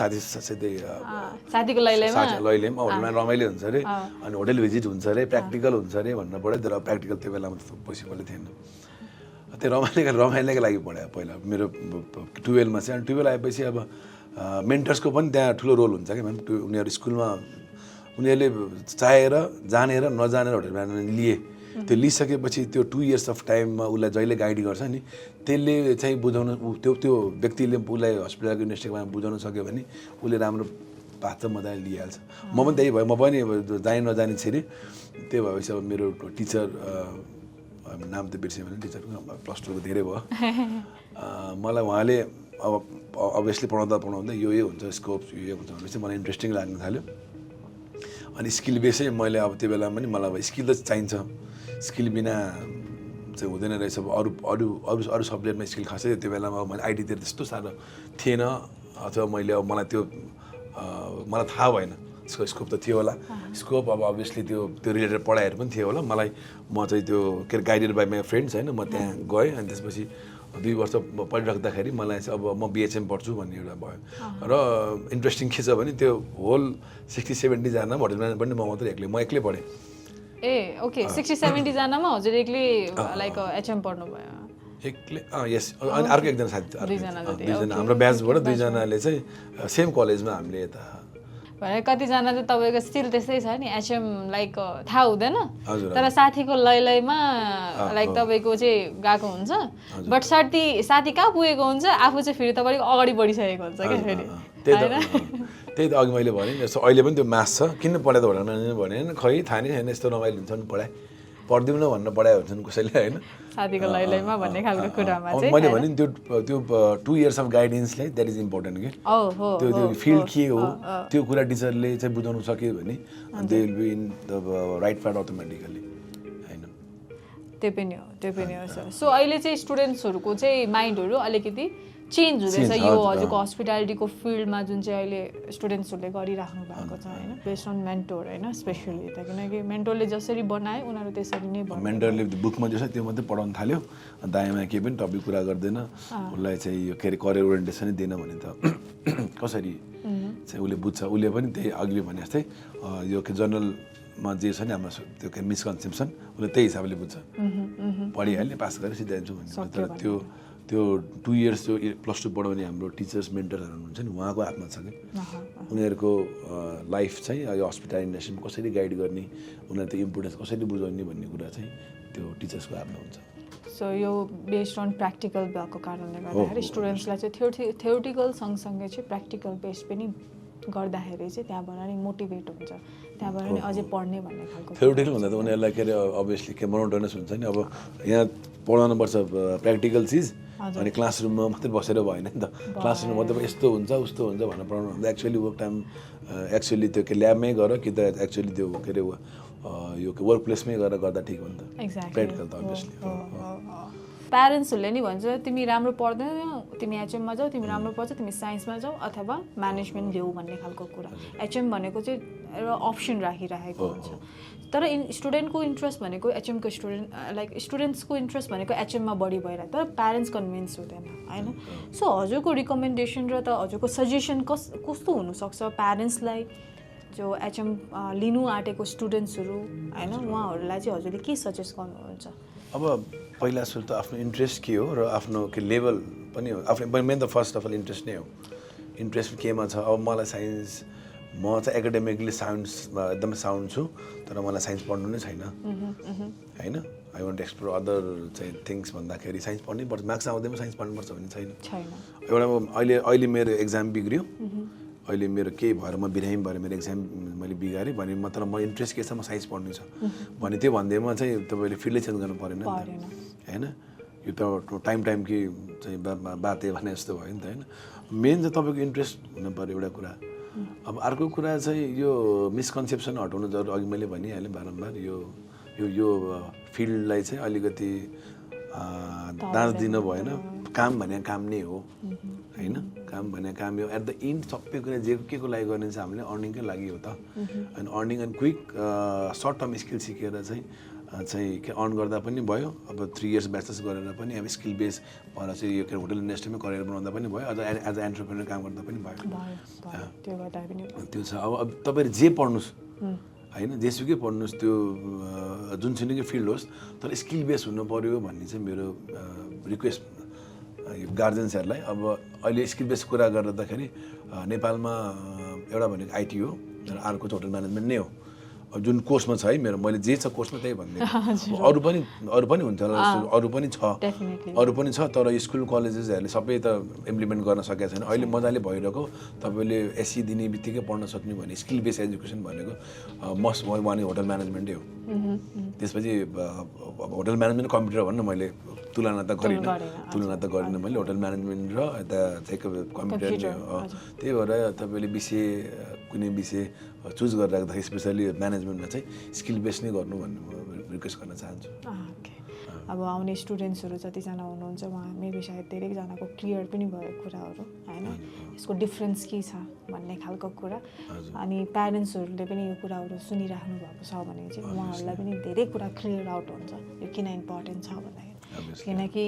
Speaker 1: साथीको लैलैमा
Speaker 2: होटलमा रमाइलो हुन्छ अरे अनि होटल भिजिट हुन्छ अरे प्र्याक्टिकल हुन्छ अरे भन्नु पऱ्यो तर प्र्याक्टिकल त्यो बेलामा त पोसिबल थिएन त्यो रमाइलोको लागि पढायो पहिला मेरो 12 मा चाहिँ अनि 12 आएपछि अब मेन्टर्सको पनि त्यहाँ ठुलो रोल हुन्छ क्या म्याम उनीहरू स्कुलमा उनीहरूले चाहेर जानेर नजानेर होटल म्यानेजमेन्ट लिए त्यो लिइसकेपछि त्यो 2 इयर्स अफ टाइममा उसलाई जहिले गाइड गर्छ नि त्यसले चाहिँ बुझाउन त्यो व्यक्तिले उसलाई हस्पिटलको इन्डस्ट्रीमा बुझाउन सक्यो भने उसले राम्रो पाथ त मजाले लिइहाल्छ म पनि त्यही भयो म पनि जाने नजाने छिरी त्यही भएपछि अब मेरो टिचर नाम त बिर्सेँ भने टिचरको +2 को धेरै भयो मलाई उहाँले अब अभियसली पढाउँदा यो हुन्छ स्कोप यो हुन्छ भनेपछि मलाई इन्ट्रेस्टिङ लाग्न थाल्यो अनि स्किल बेसै मैले अब त्यो बेलामा पनि मलाई अब स्किल त चाहिन्छ स्किल बिना चाहिँ हुँदैन रहेछ अब अरू सब्जेक्टमा स्किल खासै त्यो बेलामा मैले आइटीतिर त्यस्तो साह्रो थिएन अथवा मैले अब मलाई थाहा भएन त्यसको स्कोप त थियो होला स्कोप अब अभियसली त्यो रिलेटेड पढाइहरू पनि थियो होला मलाई म चाहिँ त्यो के अरे गाइडेड बाई माई फ्रेन्ड्स होइन म त्यहाँ गएँ अनि त्यसपछि 2 वर्ष पढिराख्दाखेरि मलाई चाहिँ अब म बिएचएम पढ्छु भन्ने एउटा भयो र इन्ट्रेस्टिङ के छ भने त्यो होल 60-70 जना होटल म्यानेजमेन्ट पनि म मात्रै म एक्लै पढेँ
Speaker 1: ए ओके 60-70 जनामा हजुर एक्लै लाइक एचएम पढ्नु भयो
Speaker 2: एक्लै यस अनि अर्को एकजना साथी दुईजना हाम्रो ब्याचबाट 2 जनाले चाहिँ सेम कलेजमा हामीले यता
Speaker 1: भने कतिजना चाहिँ तपाईँको स्टिल त्यस्तै छ नि एचएम लाइक थाहा हुँदैन तर साथीको लैलैमा लाइक तपाईँको चाहिँ गएको हुन्छ बट साथी कहाँ पुगेको हुन्छ आफू चाहिँ फेरि तपाईँको अगाडि बढिसकेको हुन्छ क्या फेरि
Speaker 2: त्यही त अघि मैले भने जस्तो अहिले पनि त्यो म्याथ छ किन पढायो त होटल म्यानेजमेन्ट भने खै थाहा नै छैन यस्तो रमाइलो हुन्छ नि पढाइ पढ्दिउँ न भनेर पढायो हुन्छन् कसैले होइन
Speaker 1: साथीको लैलैमा भन्ने खालको कुरामा चाहिँ
Speaker 2: मैले भने त्यो 2 इयर्स अफ गाइडेन्सले द्याट इज इम्पोर्टेन्ट कि त्यो फिल्ड के हो त्यो कुरा टिचरले चाहिँ बुझाउनु सक्यो भने they will be in the right part automatically होइन
Speaker 1: त्यो पनि हो सर सो अहिले चाहिँ स्टुडेन्ट्सहरूको चाहिँ माइन्डहरू अलिकति चेन्ज हुँदैछ यो हजुरको हस्पिटालिटीको फिल्डमा जुन चाहिँ अहिले स्टुडेन्ट्सहरूले गरिराख्नु भएको छ होइन बेस्ड अन मेन्टोर होइन स्पेसली त किनकि मेन्टोरले जसरी बनाए उनीहरू त्यसरी नै
Speaker 2: मेन्टरले बुकमा जो छ त्यो मात्रै पढाउनु थाल्यो दायाँमा केही पनि टपिक कुरा गर्दैन उसलाई चाहिँ यो के अरे करियर ओरिएन्टेसनै दिएन भने त कसरी चाहिँ उसले बुझ्छ उसले पनि त्यही अघि भने जस्तै यो जर्नलमा जे छ नि हाम्रो त्यो के मिसकन्सेप्सन उसले त्यही हिसाबले बुझ्छ पढिहाल्ने पास गरेर सिधै जान्छु भन्ने तर त्यो 2 इयर्स जो +2 पढाउने हाम्रो टिचर्स मेन्टरहरू हुनुहुन्छ नि उहाँको हातमा छ कि उनीहरूको लाइफ चाहिँ यो हस्पिटल इन्डस्ट्रीमा कसरी गाइड गर्ने उनीहरू त्यो इम्पोर्टेन्स कसरी बुझाउने भन्ने कुरा चाहिँ त्यो टिचर्सको हातमा हुन्छ
Speaker 1: सो यो बेस्ड अन प्र्याक्टिकल भएको कारणले गर्दाखेरि स्टुडेन्ट्सलाई चाहिँ थ्योरिटिकल सँगसँगै चाहिँ प्र्याक्टिकल बेस्ड पनि गर्दाखेरि चाहिँ त्यहाँबाट नि मोटिभेट हुन्छ त्यहाँबाट नि अझै पढ्ने भन्ने खालको
Speaker 2: थ्योरिटिकल भन्दा त उनीहरूलाई के अरे अभियसली के मोनोटोनस हुन्छ नि अब यहाँ पढाउनुपर्छ प्र्याक्टिकल चिज अनि क्लासरुममा मात्रै बसेर भएन नि त क्लासरुममा मात्रै यस्तो हुन्छ उस्तो हुन्छ भनेर पढाउनु भन्दा एक्चुअली वर्क टाइम एक्चुअली त्यो के ल्याबमै गर कि त एक्चुअली त्यो के अरे यो वर्क प्लेसमै गएर गर्दा ठिक हो नि त प्र्याक्टिकल त अभियसली
Speaker 1: प्यारेन्ट्सहरूले नि भन्छ तिमी राम्रो पढ्दैनौ तिमी एचएममा जाऊ तिमी राम्रो पढ्छौ तिमी साइन्समा जाऊ अथवा म्यानेजमेन्ट लिऊ भन्ने खालको कुरा एचएम भनेको चाहिँ एउटा अप्सन राखिरहेको हुन्छ तर स्टुडेन्टको इन्ट्रेस्ट भनेको एचएमको स्टुडेन्ट्सको इन्ट्रेस्ट भनेको एचएममा बढी भइरहेको तर प्यारेन्ट्स कन्भिन्स हुँदैन होइन सो हजुरको रिकमेन्डेसन र त हजुरको सजेसन कस्तो हुनसक्छ प्यारेन्ट्सलाई जो एचएम लिनु आँटेको स्टुडेन्ट्सहरू होइन उहाँहरूलाई चाहिँ हजुरले के सजेस्ट गर्नुहुन्छ
Speaker 2: अब पहिला सुरु त आफ्नो इन्ट्रेस्ट के हो र आफ्नो के लेभल पनि हो आफ्नो मेन त फर्स्ट अफ अल इन्ट्रेस्ट नै हो इन्ट्रेस्ट केमा छ अब मलाई साइन्स म चाहिँ एकाडेमिकली साइन्समा एकदमै साउन्ड छु तर मलाई साइन्स पढ्नु नै छैन होइन आई वान्ट एक्सप्लोर अदर चाहिँ थिङ्स भन्दाखेरि साइन्स पढ्नै पर्छ, मार्क्स आउँदैमा साइन्स पढ्नुपर्छ भन्ने छैन। एउटा अहिले मेरो एक्जाम बिग्रियो, अहिले मेरो केही भएर म बिरामी भएर मेरो एक्जाम मैले बिगारेँ भने तर म इन्ट्रेस्ट के छ, म साइन्स पढ्नु छ भने त्यो भन्दैमा चाहिँ तपाईँले फिल्डै चेन्ज गर्नु परेन होइन। यो त टाइम कि चाहिँ बाते भने जस्तो भयो नि त होइन। मेन चाहिँ तपाईँको इन्ट्रेस्ट हुनु पऱ्यो एउटा कुरा। अब अर्को कुरा चाहिँ यो मिसकन्सेप्सन हटाउनु जरुरी, अघि मैले भनिहालेँ बारम्बार, यो फिल्डलाई चाहिँ अलिकति दाँच दिनु भएन। काम भने काम नै हो होइन, काम भने काम हो। एट द एन्ड सबै कुरा के को लागि गर्ने छ हामीले, अर्निङकै लागि हो त। अनि earning and quick short term skill सिकेर चाहिँ के अर्न गर्दा पनि भयो। अब 3 इयर्स ब्याचलर्स गरेर पनि अब स्किल बेस भएर चाहिँ यो होटल इन्डस्ट्रीमा करियर बनाउँदा पनि भयो, अझ एज अ एन्टरप्रेनर काम गर्दा पनि भयो। त्यो छ। अब तपाईँले जे पढ्नुहोस् होइन, जेसुकै पढ्नुहोस्, त्यो जुनसुकै फिल्ड होस्, तर स्किल बेस हुनु पऱ्यो भन्ने चाहिँ मेरो रिक्वेस्ट यो गार्जेन्सहरूलाई। अब अहिले स्किल बेस कुरा गर्दाखेरि नेपालमा एउटा भनेको आइटी हो, अर्को चाहिँ होटल म्यानेजमेन्ट नै हो। अब जुन कोर्समा छ है मेरो, मैले जे छ कोर्समा त्यही भन्दिनँ। अरू पनि हुन्छ होला, अरू पनि छ, तर स्कुल कलेजेसहरूले सबै त इम्प्लिमेन्ट गर्न सकेको छैन। अहिले मजाले भइरहेको, तपाईँले एससी दिने बित्तिकै पढ्न सक्ने भने स्किल बेस एजुकेसन भनेको मस्ट वान होटल म्यानेजमेन्टै हो। त्यसपछि होटल म्यानेजमेन्ट कम्प्युटर भन्न मैले तुलना त गरिनँ मैले, होटल म्यानेजमेन्ट र यता चाहिँ कम्प्युटर नै हो। त्यही भएर तपाईँले विषय कुनै विषय चुज गरेर राख्दाखेरि स्पेसली म्यानेजमेन्टमा चाहिँ स्किल बेस नै गर्नु भन्ने म रिक्वेस्ट गर्न चाहन्छु।
Speaker 1: अब आउने स्टुडेन्ट्सहरू जतिजना हुनुहुन्छ उहाँ मेबी सायद धेरैजनाको क्लियर पनि भएको कुराहरू होइन, यसको डिफ्रेन्स के छ भन्ने खालको कुरा। अनि प्यारेन्ट्सहरूले पनि यो कुराहरू सुनिराख्नु भएको छ भने चाहिँ उहाँहरूलाई पनि धेरै कुरा क्लियर आउट हुन्छ यो किन इम्पोर्टेन्ट छ भन्दाखेरि। किनकि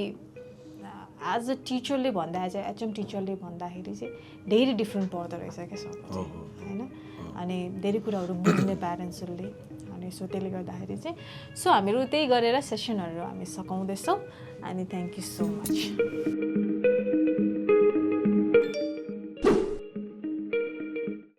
Speaker 1: एज अ टिचरले भन्दा, एज अ एचएम टिचरले भन्दाखेरि चाहिँ धेरै डिफ्रेन्ट पर्दो रहेछ क्या सब होइन। अनि धेरै कुराहरू बुझ्ने प्यारेन्ट्सहरूले। अनि सो त्यसले गर्दाखेरि चाहिँ हामीहरू त्यही गरेर सेसनहरू हामी सघाउँदैछौँ। अनि थ्याङ्क यू सो मच।